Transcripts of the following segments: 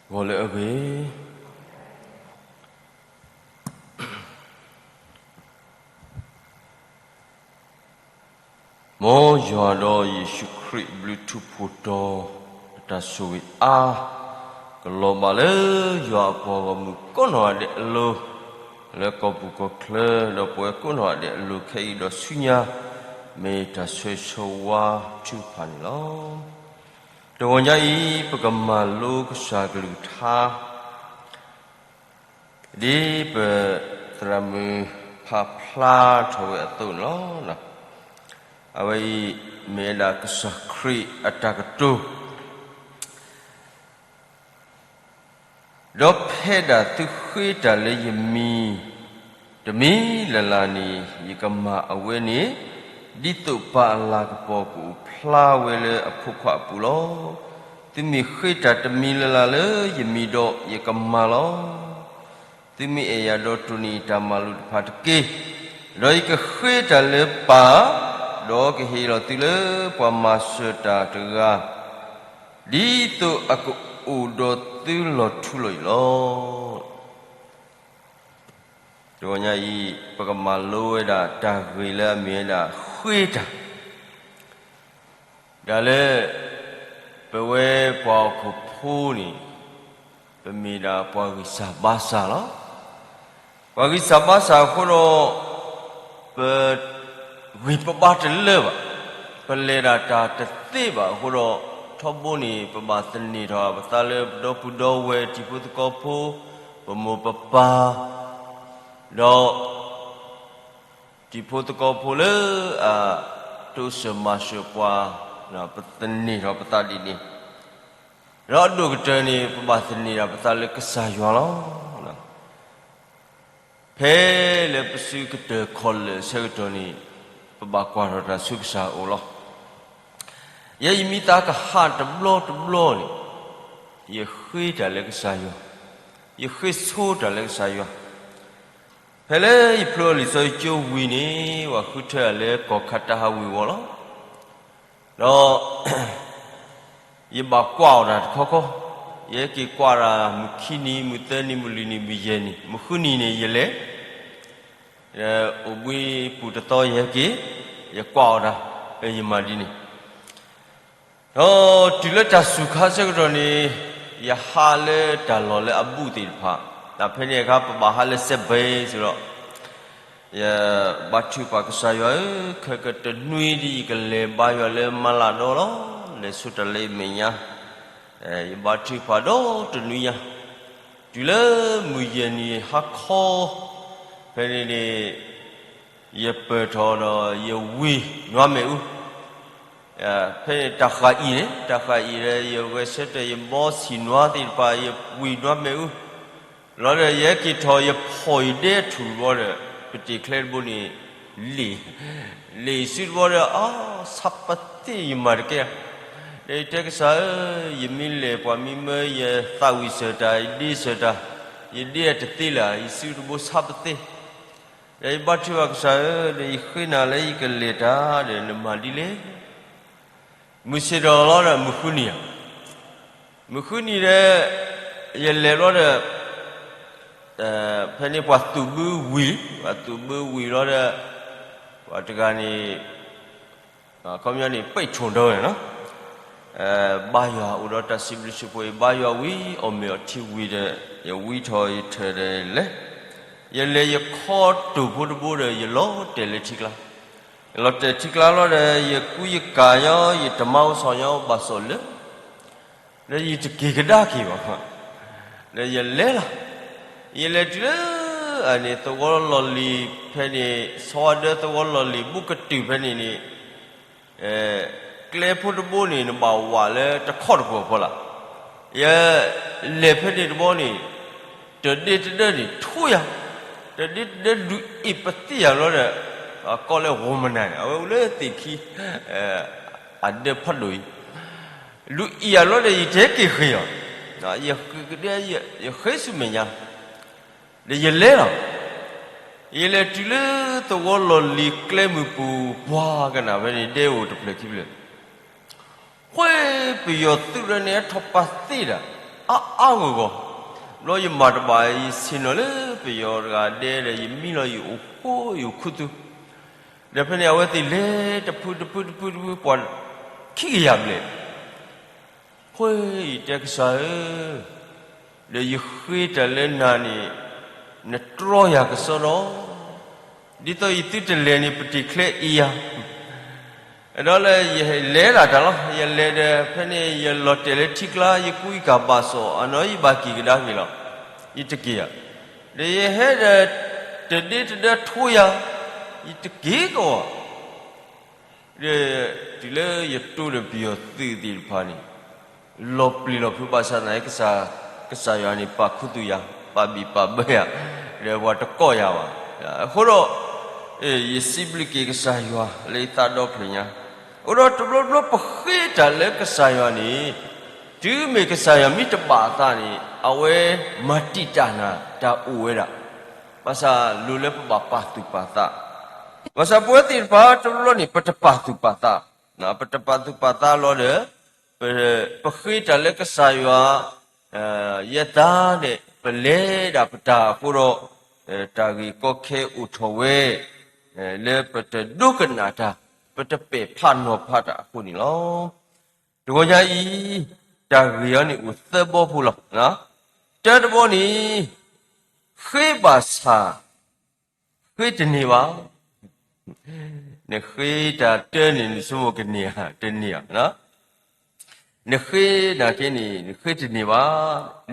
ဂီၤလၢအဂ့ၤ, မ်ယွၤဒီးယ့ၣ်ၡူးခရံာ်ဘျုးထူးဖှိၣ်တီၤ အတၢ်ဆိၣ်ဂ့ၤအါ ကလီၤဘၣ်လၢယွၤအပှၤဂီၢ်မုၢ်ကိးနီၢ်ဂၤဒဲးအလိၤ, လၢကီၢ်ပူၤကီၢ်ချၢ ဒီးပဝဲကိးနီၢ်ဂၤဒဲးအလိၤခဲအံၤဒီးဆူညါ, မ့ၢ်တၢ်ဆိၣ်ဂ့ၤဆိၣ်ဝါထုကဖၣ်န့ၣ်လီၤ. တဂီၤညါအံၤ ပကမၤလိကစၢ်ကလုၢ်ကထါ ဒ်ပသရၣ်မုၣ်ဖးဖျါထီၣ်ဝဲအသိးန့ၣ်လီၤ. အဝဲအံၤမ့ၢ်ဝဲဒၣ်ကစၢ်ခရံာ်အတၢ်ကတိၤ, ဒီးဖဲဒၣ်သုဃ့တၢ်လၢယမံၤ တမံၤလၢ်လၢ်န့ၣ် ယကမၤအဝဲန့ၣ်, ဒ်သိးပၢ်အလၤကပီၤကအိၣ်ဖျါဝဲလၢအဖိခွါအပူၤလီၤ. သုမ့ၢ်ဃ့တၢ်တမံၤလၢ်လၢ်လၢယမံၤဒီးယကမၤလီၤ. သုမ့ၢ်အဲၣ်ယၤဒီးတိၢ်န့ၢ်ယတၢ်မၤလိာ်တဖၣ်တက့ၢ်. ဒီးယကဃ့တၢ်လၢပၢ်, ဒီးကဟ့ၣ်လီၤသုလၢပှၤမၤစၢၤတၢ်တဂၤ, ဒ်သိးအကအိၣ်ဒီးသုလီၤထူလီၤယိာ်လီၤ. တဂီၤညါအံၤ ပကမၤလိဝဲဒၣ်တၢ်ဂ့ၢ်လၢအမ့ၢ်ဝဲဒၣ်ဃ့တၢ်, ဒ်လၢ ပဝဲပှၤဟီၣ်ခိၣ်ဖိန့ၣ် ပမ့ၢ်ဒၣ်ပှၤဂံၢ်စၢ်ဘါစၢ်လီၤ. ပှၤဂံၢ်စၢ်ဘါစၢ်အဃိဒီး ပဂံၢ်ပဘါတလၢဘၣ်, ပလဲၤဒၣ်တၢ်တသ့ဘၣ်အဃိဒီး ထီဘိန့ၣ် ပဘၣ်သန့ၤထီၣ်ပသးလၢပဒီပုၢ်ဒီဝဲၢ်တံၤဖိသကိးဖိ, ပမိၢ်ပပၢ်, ဒီး တံၤဖိသကိးဖိလၢအတိစၢၤမၤစၢၤပှၤ, ပသန့ၤထီၣ်ပသးဒ်န့ၣ်, ဒီးအဒိၣ်ကတၢၢ်န့ၣ် ပဘၣ်သန့ၤဒၣ်ပသးလၢကစၢ်ယွၤလီၤ. ဖဲလၢပစုကတၢၢ်ခီၣ်လၢာ်အဆၢကတီၢ်န့ၣ် ပဘၣ်ကွၢ်ထီၣ်တၢ်ဆူကစၢ်အအိၣ်လီၤ. ယဲယမံသးကဟးတဘျီတဘျီန့ၣ် ယဃ့တၢ်လၢကစၢ်ယွၤ, ယဃ့ဆိတၢ်လၢကစၢ်ယွၤ. ဖဲလၢယဖျိလံာ်စီဆှံကၠိဝံၤန့ၣ် ပှၤဃုထၢယၤလၢကီၢ်ခးတၢ်ဟးဝ့ၤဝီၤလီၤ. ဒီး ယဘၣ်ကွၢ်အီၤတၢ်တခီခီ, ယဟဲက့ၤကွၢ်တၢ်မုၢ်ခံနံၤ, မုၢ်သၢနံၤ, မုၢ်လွံၢ်နံၤ, မုၢ်ယဲၢ်နံၤ, မုၢ်ဃုနံၤန့ၣ် ယလဲၤ, အိၣ်ဘှံးပူၤတသီယဟဲက့ၤ, ယကွၢ်အီၤတၢ်, ယမၤဒ်န့ၣ် ဒီးတုၤလၢတၢ်စူၤခါဆၢကတီၢ်န့ၣ် ယဟးလၢတၢ်လီၢ်လၢအဘူးသ့ၣ်တဖၣ်, တၢ်ဖဲန့ၣ်အခါ ပဘၣ်ဟးလၢစဲးဘ့ၣ်စ့ၢ်ဒီး ယဘါထုကဖၣ်ကစၢ်ယွၤဧၢ, ခဲကတနွံဒ်ယကလဲၤဘါယွၤလၢမၤလးဒီလီၤ, လဲၤဆိတၢ်လၢယမဲာ်ညါ, ယဘါထုကဖၣ်ဒီတနွံညါ, တုၤလၢမုၢ်ယဲၢ်နံၤဟါခီ, ဖဲန့ၣ်န့ၣ် ယပၢၢ်ထီၣ်ဒီးယဝံၤနွါမ့ၣ်အူ ဖဲန့ၣ်တၢ်ဃၣ်အံၤန့ၣ် တၢ်ဃၣ်အံၤဒီး ယဂဲၤဆၢထၢၣ်ယဘီဆံၣ်နွါသ့ၣ်တဖၣ် ယဝံၤနွါမ့ၣ်အူ, လီၤဒီးယဟဲက့ၤထီၣ်ယဖီၣ်ယဒဲထူၣ်တဘျီဒီး ပတ့ၢ်ချဲတဘိန့ၣ် လ့ၣ်, လ့ၣ်စုတဘျီဒီး အါ ဆါပသ့ၣ်ယမၤတကဲဧါ, ဒီးယတဲကစၢ်ဧၢ, ယမ့ၢ်လဲၤပှၤမံမၢ ယသးဝံၣ်စၢၤတၢ် ယဒ့စၢၤတၢ်, ယဒ့အတသ့လၢၤ ယစုတဘိဆါပသ့ၣ် ဒီးယဘါထုကဖၣ်ကစၢ်ဧၢ, ဒီးယဃ့နၤလၢယကလဲၤတၢ်ဒီးနမၤဒ်လဲၣ်. မုၢ်ဆ့ၣ်ထီၣ်လီၤဒီးမုၢ်ဃုနံၤဧါ, မုၢ်ဃုနံၤဒီး ယလဲၤဘျီဒီး ဖဲန့ၣ်ပှၤသူၣ်ဘုဝံၤ, ပှၤသူၣ်ဘုဝံၤလီၤဒီး ပှၤတဂၤန့ၣ် ခီပညီန့ၣ် ပဲၣ်ဆိၣ်ဒီးန့ၣ်လီၤ. ဘါယွၤအိၣ်ဒီးတၢ်စံးဘျုးစံးဖှိၣ်အံၤ ဘါယွၤဝံၤ အီၣ်မ့ၤအီထံဝံၤဒီး ယဝံထီၣ်ယထၢၣ်ဒီးလဲၤ, ယလဲၤယခီတိၢ်ဖိတဘိဒီး ယလီၤတဲာ်လၢထံကျါ, ယလီၤတဲာ်ထံကျါလီၤဒီး ယကူယကၤညီ ယတမါအိၣ်ဆီညီဘၣ်စီၣ်လၢ ဒီးယတက့ၤကဒါက့ၤဘၣ်, ဒီးယလဲၤလီၤ. ယလဲၤတုၤလၢ အန့ၣ် သဝီလီၢ်လံၤဖဲန့ၣ် ဆီဝါဒၢသဝီလီၢ်လံၤ ဘူးကတုၤဖဲန့ၣ်န့ၣ် ကျဲဖိတဘိန့ၣ် နဘၣ်ဝးလၢတခီတပှီၤဖီလာ်. ယလဲၤဖဲန့ၣ်တဘျီန့ၣ် တၢ်ဒ့တဒၢန့ၣ် ထိယၤ, တၢ်ဒ့တဒၢဒုးအ့ၣ်ပသံၣ်ယၤလီၤဒီး ကိးလၢဂီၤမနၤန့ၣ် အဝဲအိၣ်လၢသ့ၣ်ခံ အဒၢဖးဒိၣ်အံၤ ဒုးအ့ၣ်ယၤလီၤဒီး ယတဟဲက့ၤဃ့ၢ်အီၤ, ယဃ့ၢ်ဆူမဲာ်ညါ ဒီးယလဲၤလီၤ. ယလဲၤတုၤလၢသဝီလီၢ်လံၤကျဲမုၢ်ပူၤ ပှၤကနၣ်ဖဲန့ၣ် ဒဲအိၣ်တဖျၢၣ်ခံဖျၢၣ်, ဃ့ပယီၤသုးလၢန့ၣ် ဟဲထီၣ်ပာ်သ့ၣ်ဒၣ်, အါအါဂီၢ်ဂီၢ်, ဘျီယမၤတဘၣ် ယဆ့ၣ်နီၤလၢပယီၤတဂၤဒဲဒီး ယမံလီၤယအိၣ်ဃိယအိၣ်ခူသူၣ်, ဒီးဖဲန့ၣ်အဝဲသ့ၣ်လဲၤတဖုတဖုတဖုတဖု ပှၤခံကယၤဘျဲၣ်, ဃိယတဲကစၢ်ဧၢ, ဒီးယဃ့တၢ်လၢနၤန့ၣ် နတြီယၤကစီဒီ, ဒ်သိးယသုတလဲၤန့ၣ် ပတ့ၢ်ချဲအ့ယၤ ဒီးလၢယလဲၤဒၣ်တၢ်လီၤ, ယလဲၤဒီးဖဲန့ၣ် ယလီၤတဲာ်လၢထံကျါ ယကူယကၤဘၣ်စီၣ် အနီၢ်ယဘၣ်က့ၤကဒါက့ၤလီၤ, ယတက့ၤဧါ, ဒီးယဟဲဒီး တဒ့တဒၢထိယၤ, ယတက့ၤကီးဧါ, ဒီးတုၤလၢယတိဒီးပယီၤသုးသ့ၣ်တဖၣ်န့ၣ် လီၤပျံၤလီၤဖုးဘၣ်ဆၣ်သနာ်က့ ကစၢ်ယွၤန့ၣ် ပာ်ခူသူၣ်ယၤ, ပာ်ဘံၣ်ပာ်ဘၢယၤ, ဒီးပှၤတကိးယၤဘၣ်. အဃိဒီး ယစံးဘျုးက့ၤကစၢ်ယွၤလၢယသးဒီဖျၢၣ်ညါ, အဃိဒီးတဘျီဘျီပဃ့တၢ်လၢကစၢ်ယွၤန့ၣ် တုၤမ့ၢ်ကစၢ်ယွၤမ့ၢ်တဘၣ်အသးန့ၣ် အဝဲမၤတံာ်တာ်နၤတၢ်အိၣ်ဝဲဒၣ်, ဘၣ်ဆၣ်လိၣ်လၢပဘၣ်ပာ်သူၣ်ပာ်သး, ဘၣ်ဆၣ်ပဝဲသ့ၣ်တဖၣ်တဘျီဘျီန့ၣ် ပတပာ်သူၣ်ပာ်သး, ပတပာ်သူၣ်ပာ်သးလီၤဒီး ပဃ့တၢ်လၢကစၢ်ယွၤ ယဲၢ်သးန့ၣ် ပလဲၤဒၣ်ပတၢ်အဃိဒီး တၢ်ဂ့ၢ်ကီခဲအိၣ်ထီၣ်ဝဲ လၢပတဒိကနၣ်တၢ် ပတပဲာ်ဖးနီၤဖးတၢ်အဃိန့ၣ်လီၤ. တဂီၤညါအံၤ တၢ်ဂ့ၢ်အံၤန့ၣ်အိၣ်သၢဘီဖိလီၤ. တၢတဘီန့ၣ် ဃ့ဘၣ်ဆၣ် ဃ့တန့ၢ်ဘၣ်. နဃ့တၢ်တၢန့ၣ် နဆိကမိၣ်ကန့ၢ်ဧါ, တန့ၢ်ဧါ. နဃ့နာ်က့န့ၣ် နဃ့တန့ၢ်ဘၣ်.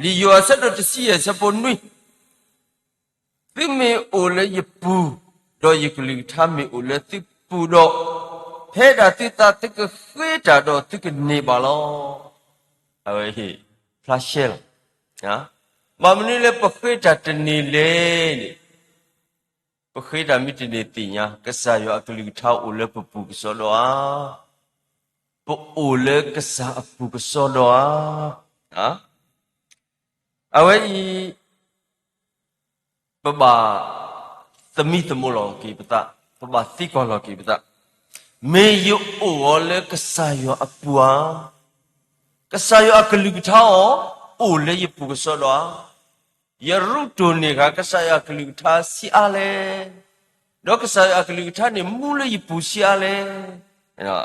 လံာ်ယိၤဟၣ်အဆၢဒိၣ်တဆံယဲၢ်အဆၢဖိနွံ, သုမ့ၢ်အိၣ်လၢယပူၤ, ဒီးယကလုၢ်ကထါမ့ၢ်အိၣ်လၢသုပူၤဒီး, ဖဲဒၣ်သုသးသုကဃ့တၢ်ဒီးသုကန့ၢ်ဘၣ်လီၤ. အဝဲအံၤ ဖျါရှဲလီၤ. ဘၣ်မနုၤလၢပဃ့တၢ်တန့ၢ်လဲၣ်န့ၣ်, ပဃ့တၢ်မ့ၢ်တန့ၢ်သ့ၣ်ညါ ကစၢ်ယွၤအကလုၢ်ကထါအိၣ်လၢပပူၤကစီဒီဧါ, ပအိၣ်လၢကစၢ်အပူၤကစီဒီဧါ. အဝဲအံၤ ပဘၣ်သမံသမိးလီၤက့ၤပသး, ပဘၣ်သံကွၢ်လီၤက့ၤပသး, မ့ၢ်ယအိၣ်အီၤလၢကစၢ်ယွၤအပူၤဧါ, ကစၢ်ယွၤအကလုၢ်ကထါအီၤ အိၣ်လၢယပူၤကစီဒီဧါ, ယရူးတိၢ်န့ၢ်ဃာ်ကစၢ်ယွၤအကလုၢ်ကထါဆံးအါလဲၣ်, ဒီးကစၢ်ယွၤအကလုၢ်ကထါန့ၣ်မူလၢယပူၤဆံးအါလဲၣ်.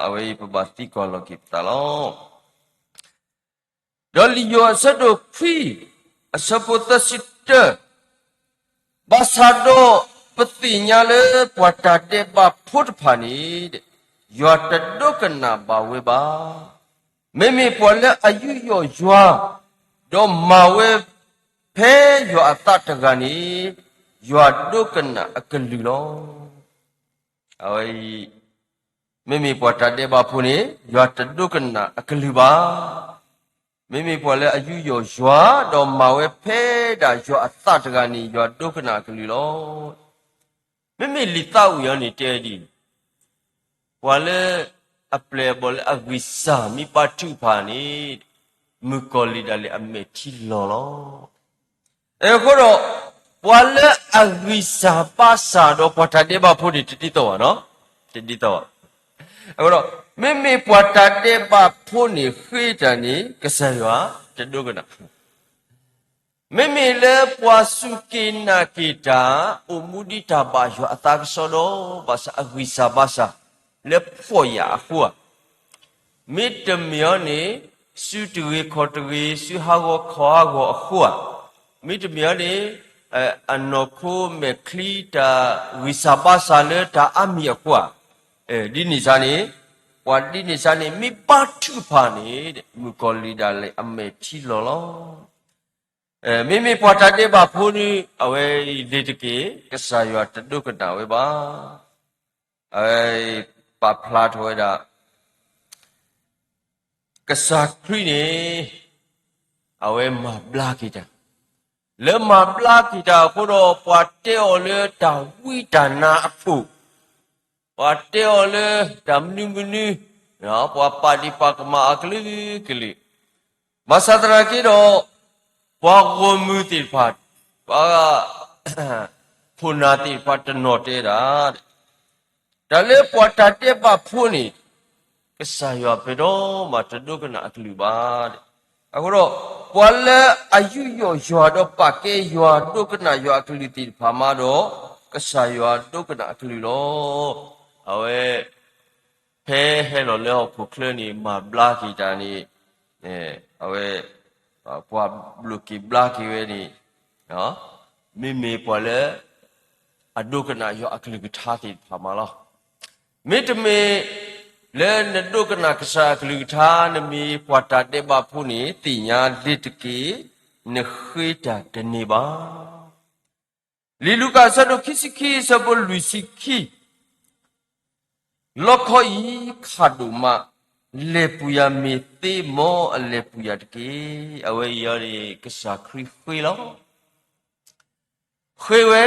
အဝဲအံၤပဘၣ်သံကွၢ်လီၤက့ၤပသးလီၤ. ဒီးလံာ်ယိၤဟၣ်အဆၢဒိၣ်ခွံ အဆၢဖိသၢဆံတၢ, ဘၣ်ဆၣ်ဒီးပသ့ၣ်ညါလၢပှၤတၢ်ဒဲးဘးဖိတဖၣ်န့ၣ် ယွၤတဒိကနၣ်ဘၣ်ဝဲဘၣ်. မ့မ့ၢ်ပှၤလၢအယူးယီၣ်ယွၤ, ဒီးမၤဝဲဖဲယွၤအသးတဂၤန့ၣ်, ယွၤဒိကနၣ်အကလုၢ်လီၤ. အဝဲအံၤ မ့မ့ၢ်ပှၤတၢ်ဒဲးဘးဖိန့ၣ် ယွၤတဒိကနၣ်အကလုၢ်ဘၣ်. မ့မ့ၢ်ပှၤလၢအယူးယီၣ်ယွၤ ဒီးမၤဝဲဖဲဒၣ်ယွၤအသးတဂၤန့ၣ် ယွၤဒိကနၣ်အကလုၢ်လီၤ. မ့မ့ၢ်လံာ်သးဝံၣ်အံၤန့ၣ်တဲဒ်အံၤ, ပှၤလၢအပျဲၢ်အဘီၣ်လၢအဂံၢ်စၢ်မ့ၢ်ဘါထုကဖၣ်န့ၣ်, မုၣ်ကီၤလံၢ်ဒၣ်လဲာ်အမဲာ်ထံလီၤလီၤ. အဃိဒီး ပှၤလၢအဂံၢ်စၢ်ဘါစၢ်ဒီးပှၤတၢ်ဒဲးဘးဖိန့ၣ် တဒ်သိးဘၣ်နီၤ, တဒ်သိးဘၣ်. အဃိဒီး မ့မ့ၢ်ပှၤတၢ်ဒဲးဘးဖိန့ၣ်ဃ့တၢ်န့ၣ် ကစၢ်ယွၤတဒိကနၣ် မ့မ့ၢ်လၢပှၤစူၢ်က့ၤနာ်က့ၤတၢ် အိၣ်မူဒ်တၢ်ဘၣ်ယွၤအသးကစီဒီ ဘၣ်ဆၣ်အဂံၢ်စၢ်ဘါစၢ်လၢဖှီၣ်ယာ်အဃိဧါ, မ့တမ့ၢ်အီၤန့ၣ် စုတဂ့ၤခီၣ်တဂ့ၤ စုဟးဂီၤခီၣ်ဟးဂီၤအဃိဧါ, မ့တမ့ၢ်အီၤန့ၣ် အနီၢ်ခိမဲာ်ချံတၢ်ဂံၢ်စၢ်ဘါစၢ်လၢတၢ်အါမံၤအဃိဧါ, ဒ်န့ၣ်စ့ၢ်န့ၣ် ပှၤဒ်န့ၣ်စ့ၢ်န့ၣ် မ့ၢ်ဘါထုကဖၣ်န့ၣ် မုၣ်ကီၤလံၢ်ဒၣ်လဲာ်အမဲာ်ထံလီၤလီၤ. မ့မ့ၢ်ပှၤတၢ်ဒဲးဘးဖိန့ၣ် အဝဲအံၤလ့ၤတက့ၢ် ကစၢ်ယွၤတဒိကနၣ်ဝဲဘၣ်. အဝဲပာ်ဖျါထီၣ်ဝဲဒၣ် ကစၢ်ခရံာ်န့ၣ် အဝဲမၤဘျါက့ၤတၢ်, လၢမၤဘျါက့ၤတၢ်အဃိဒီး ပှၤတဲအီၤလၢတၢ်ဝံတၢ်နါအခိၣ်, ပှၤတဲအီၤလၢတၢ်မနုၤမနုၤ, ပှၤပာ်ဒံးပာ်ကမၣ်အကလုာ်ကလုာ်, ဘၣ်ဆၣ်သနာ်က့ဒီး ပှၤဂီၢ်မုၢ်သ့ၣ်တဖၣ်, ပှၤ ခိၣ်နၢ်သ့ၣ်တဖၣ်တနီၤတဲဒၣ်, တၢ်လၢပှၤတၢ်ဒဲးဘးဖိန့ၣ် ကစၢ်ယွၤပဒီမးတဒိကနၣ်အကလုၢ်ဘၣ်. အဃိဒီး ပှၤလၢအယူးယီၣ်ယွၤဒီးပာ်ကဲယွၤ ဒိကနၣ်ယွၤအကလုၢ်သ့ၣ်တဖၣ်မးဒီး ကစၢ်ယွၤဒိကနၣ်အကလုၢ်လီၤ. အဝဲ ဖဲဟဲလီၤလၢဟီၣ်ခိၣ်ချၢန့ၣ် မၤဘျါက့ၤတၢ်န့ၣ် အဝဲ ပှၤဘျုးက့ၤဘျါက့ၤဝဲန့ၣ် မ့မ့ၢ်ပှၤလၢ အဒိကနၣ်ယွၤအကလုၢ်ကထါသ့ၣ်တဖၣ်မးလီၤ. မ့တမ့ၢ် လၢနဒိကနၣ်ကစၢ်အကလုၢ်ကထါ နမ့ၢ်ပှၤတၢ်ဒဲးဘးဖိန့ၣ် သ့ၣ်ညါလ့ၤတက့ၢ်, နဃ့တၢ်တန့ၢ်ဘၣ်. လံာ်လူၤကၣ်အဆၢဒိၣ်ခံဆံခံ အဆၢဖိလွံၢ်ဆံခံ, လီခီအံၤခးဒိၣ်မး, လဲၤပူၤယၤမ့ၢ်သ့ မ်အလဲၤပူၤယၤတက့ၢ်. အဝဲအံၤန့ၣ် ကစၢ်ခရံာ်ဃ့လီၤ. ဃ့ဝဲ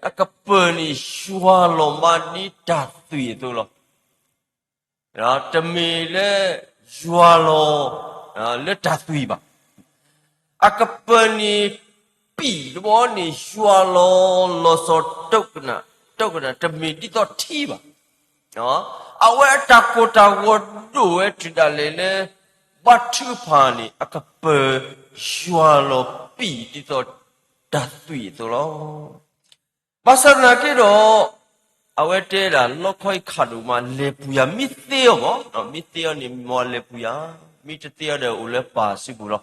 အကပၢၤန့ၣ်ယွၤလီၤမးဒ်တၢ်သွံၣ်အသိးလီၤ. တမ့ၢ်လၢယွၤလီၤ လၢတၢ်သွံၣ်ဘၣ်. အကပၢၤန့ၣ်ပံာ်တဘီန့ၣ် ယွၤလီၤ လီၤစီၤ တိကနၣ် တိကနၣ် တမ့ၢ်ဒ်သိးထံဘၣ်. အဝဲအတၢ်ကိၢ်တၢ်ဂီၤဒိၣ်ဝဲတုၤဒၣ်လဲာ်လၢ ဘါထုကဖၣ်န့ၣ် အကပၢၤယွၤလီၤပံာ်ဒ်သိးတၢ်သွံၣ်အသိးလီၤ. ဘၣ်ဆၣ်သနာ်က့ဒီး အဝဲတဲဒၣ် လီခီအံၤခးဒိၣ်မး လဲၤပူၤယၤ မ့ၢ်သ့အီၤမး, မ့ၢ်သ့အီၤန့ၣ် မ်အလဲၤပူၤယၤ, မ့ၢ်တသ့အီၤဒီးအိၣ်လၢပၢ်စုပူၤလီ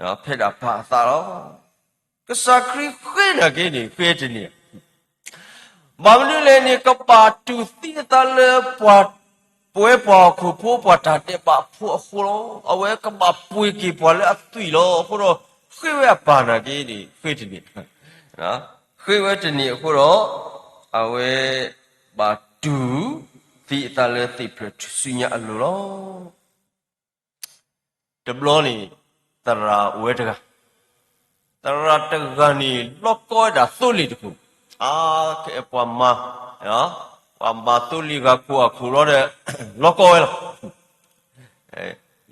ၤ. ဖဲဒၣ်ပၢ်အသးလီၤ. ကစၢ်ခရံာ်ဃ့နာ်က့န့ၣ် ဃ့တန့ၢ် ဘၣ်မနုၤလဲၣ်န့ၣ် ကဘၣ်တူၢ်သံအသးလၢ ပဝဲပှၤဟီၣ်ခိၣ်ဖိ ပှၤတၢ်ဒဲးဘးဖိအဃိလီၤ. အဝဲကဘၣ်ပှ့ၤက့ၤပှၤလၢအသွံၣ်လီၤ. အဃိဒီး ဃ့ဝဲအပၢ်နာ်က့န့ၣ် ဃ့တန့ၢ်, ဃ့ဝဲတန့ၢ်အဃိဒီး အဝဲဘၣ်တူၢ်သံအသးလၢသ့ၣ်ဖျၢၣ်ထူၣ်စုညါအလိၤလီၤ. တဘျီန့ၣ် သရၣ်အိၣ်ဝဲတဂၤ, သရၣ်တဂၤန့ၣ် လီၤကီဝဲဒၣ်သိလ့ၣ်တခိၣ်, အါ ကဲပှၤမၤ, ပှၤမၤသိလ့ၣ်ဂၤခိၣ်အခိၣ်လီၤဒီး လီၤကီဝဲလီၤ.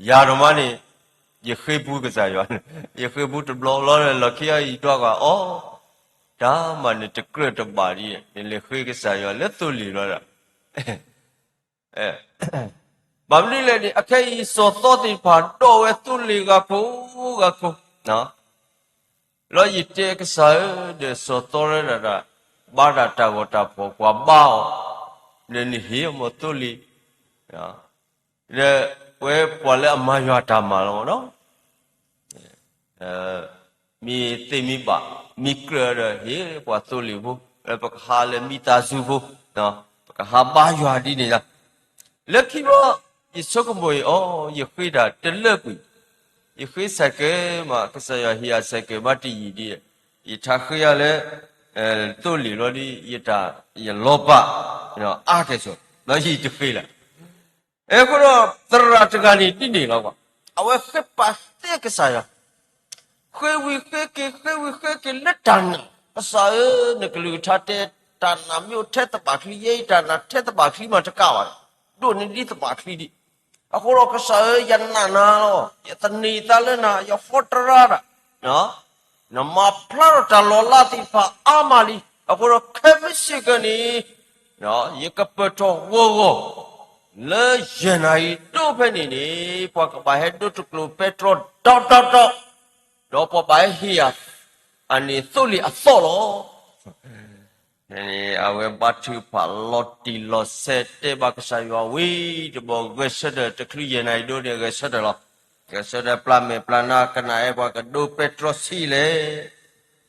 ယၤဒိၣ်မးန့ၣ် ယဃ့ပူကစၢ်ယွၤ, ယဃ့ပူတဘျီလီၤဒီး လီၢ်ခံအံၤယဒွးကွၢ်အီၤ, တၢ်မၤနတကြၢးတဘၣ်ဒ် နလဲၤဃ့ကစၢ်ယွၤလၢသိလ့ၣ်လီၤဒီး ဘၣ်မနုၤလဲၣ်န့ၣ် အခဲအံၤစီၤသီသ့ၣ်တဖၣ် ဒိးဝဲသိလ့ၣ်ဂၤခိၣ်ဂၤခိၣ်, လီၤယတဲကစၢ်ဧၢ, ဒီးစီၤသီရဲၣ်ဒၣ်ဒၣ် ဘါတၢ်တၢ်ဂီၤတၢ်ဖီၣ် ပှၤဘါအီၤ, ဒီးနဟ့ၣ်အီၤမ့ၢ်သိလ့ၣ်, ဒီးဝဲပှၤလၢအမၤယွၤတၢ်မၤလီၤမ့ၢ်နီၤ. မ့ၢ်သ့မ့ၢ်ဘၣ် မ့ၢ်ကြၢးဒီး ဟ့ၣ်ပှၤသိလ့ၣ်ဖိ, ပကဟးလၢမံသးစူၤဖိ, ပကဟးဘါယွၤဒ်န့ၣ်လီၤ. လၢခံဘျီ ယဆိကမိၣ်အီၤ ယဃ့တၢ်တလၢကွံာ်, ယဃ့စဲးကဲးမး ကစၢ်ယွၤဟ့ၣ်ယၤစဲးကဲးဘၣ်တယံာ်ဒ်, ယထါဃ့ယၤလၢ သိလ့ၣ်လီၤဒ် ယတၢ်ယလီၤပာ် အါကဲၣ်ဆိး ဒီးယတဃ့လၢၤ အဃိဒီး သရၣ်တဂၤန့ၣ်ဒ်န့ၣ်လီၤ. အဝဲဃ့ပာ်သ့ကစၢ်ယွၤ, ဃ့ဝံၤဃ့က့ၤ ဃ့ဝံၤဃ့က့ၤလၢတၢ်နာ်, ကစၢ်ဧၢ, နကလုၢ်ကထါတဲ တၢ်နာ်မ့ၢ်အိၣ်ထဲသဘၣ်ချံ, ယဲအံၤတၢ်နာ်ထဲသဘၣ်ချံမးတကးဘၣ်, ဒိၣ်န့ၢ်ဒ်သဘၣ်ချံဒံး. အဃိဒီးကစၢ်ဧၢ, ယနာ်နၤလီၤ, ယသန့ၤသးလၢနၤ, ယဃီတရါတၢ် နမၤဖျါထီၣ်တၢ်လီၤလးသ့ၣ်တဖၣ်အါမးလံ. အဃိဒီးခဲမုၢ်ဆ့ၣ်ကၢန့ၣ် ယကပၢၢ်ထီၣ်ဂီၤဂီၤ လၢယဲၢ်နၣ်ရံၣ်ဒိၣ်ဖဲန့ၣ်န့ၣ် ပှၤကဘၣ်ဟဲဒိတကျိၤပဲတြီ ဒီးဒီးဒီး, ဒီးပှၤဘၣ်ဟဲဟ့ၣ်ယၤ အန့ၣ်သိလ့ၣ်အသီၣ်လီၤ. အဝဲဘါထုကဖၣ်လီၤတံၢ်လီၤဆဲး တဲဘၣ်ကစၢ်ယွၤဝံၤတဘျီ ဂဲၤဆၢထၢၣ် တချုးယဲၢ်နၣ်ရံၣ်ဒိၣ်န့ၣ် ဂဲၤဆၢထၢၣ်လီၤ. ဂဲၤဆၢထၢၣ်ပျၢ်မဲာ်ပျၢ်နါ ကနၣ်အဲၣ်ပှၤကဒိပဲတြီဆံးလဲၣ်.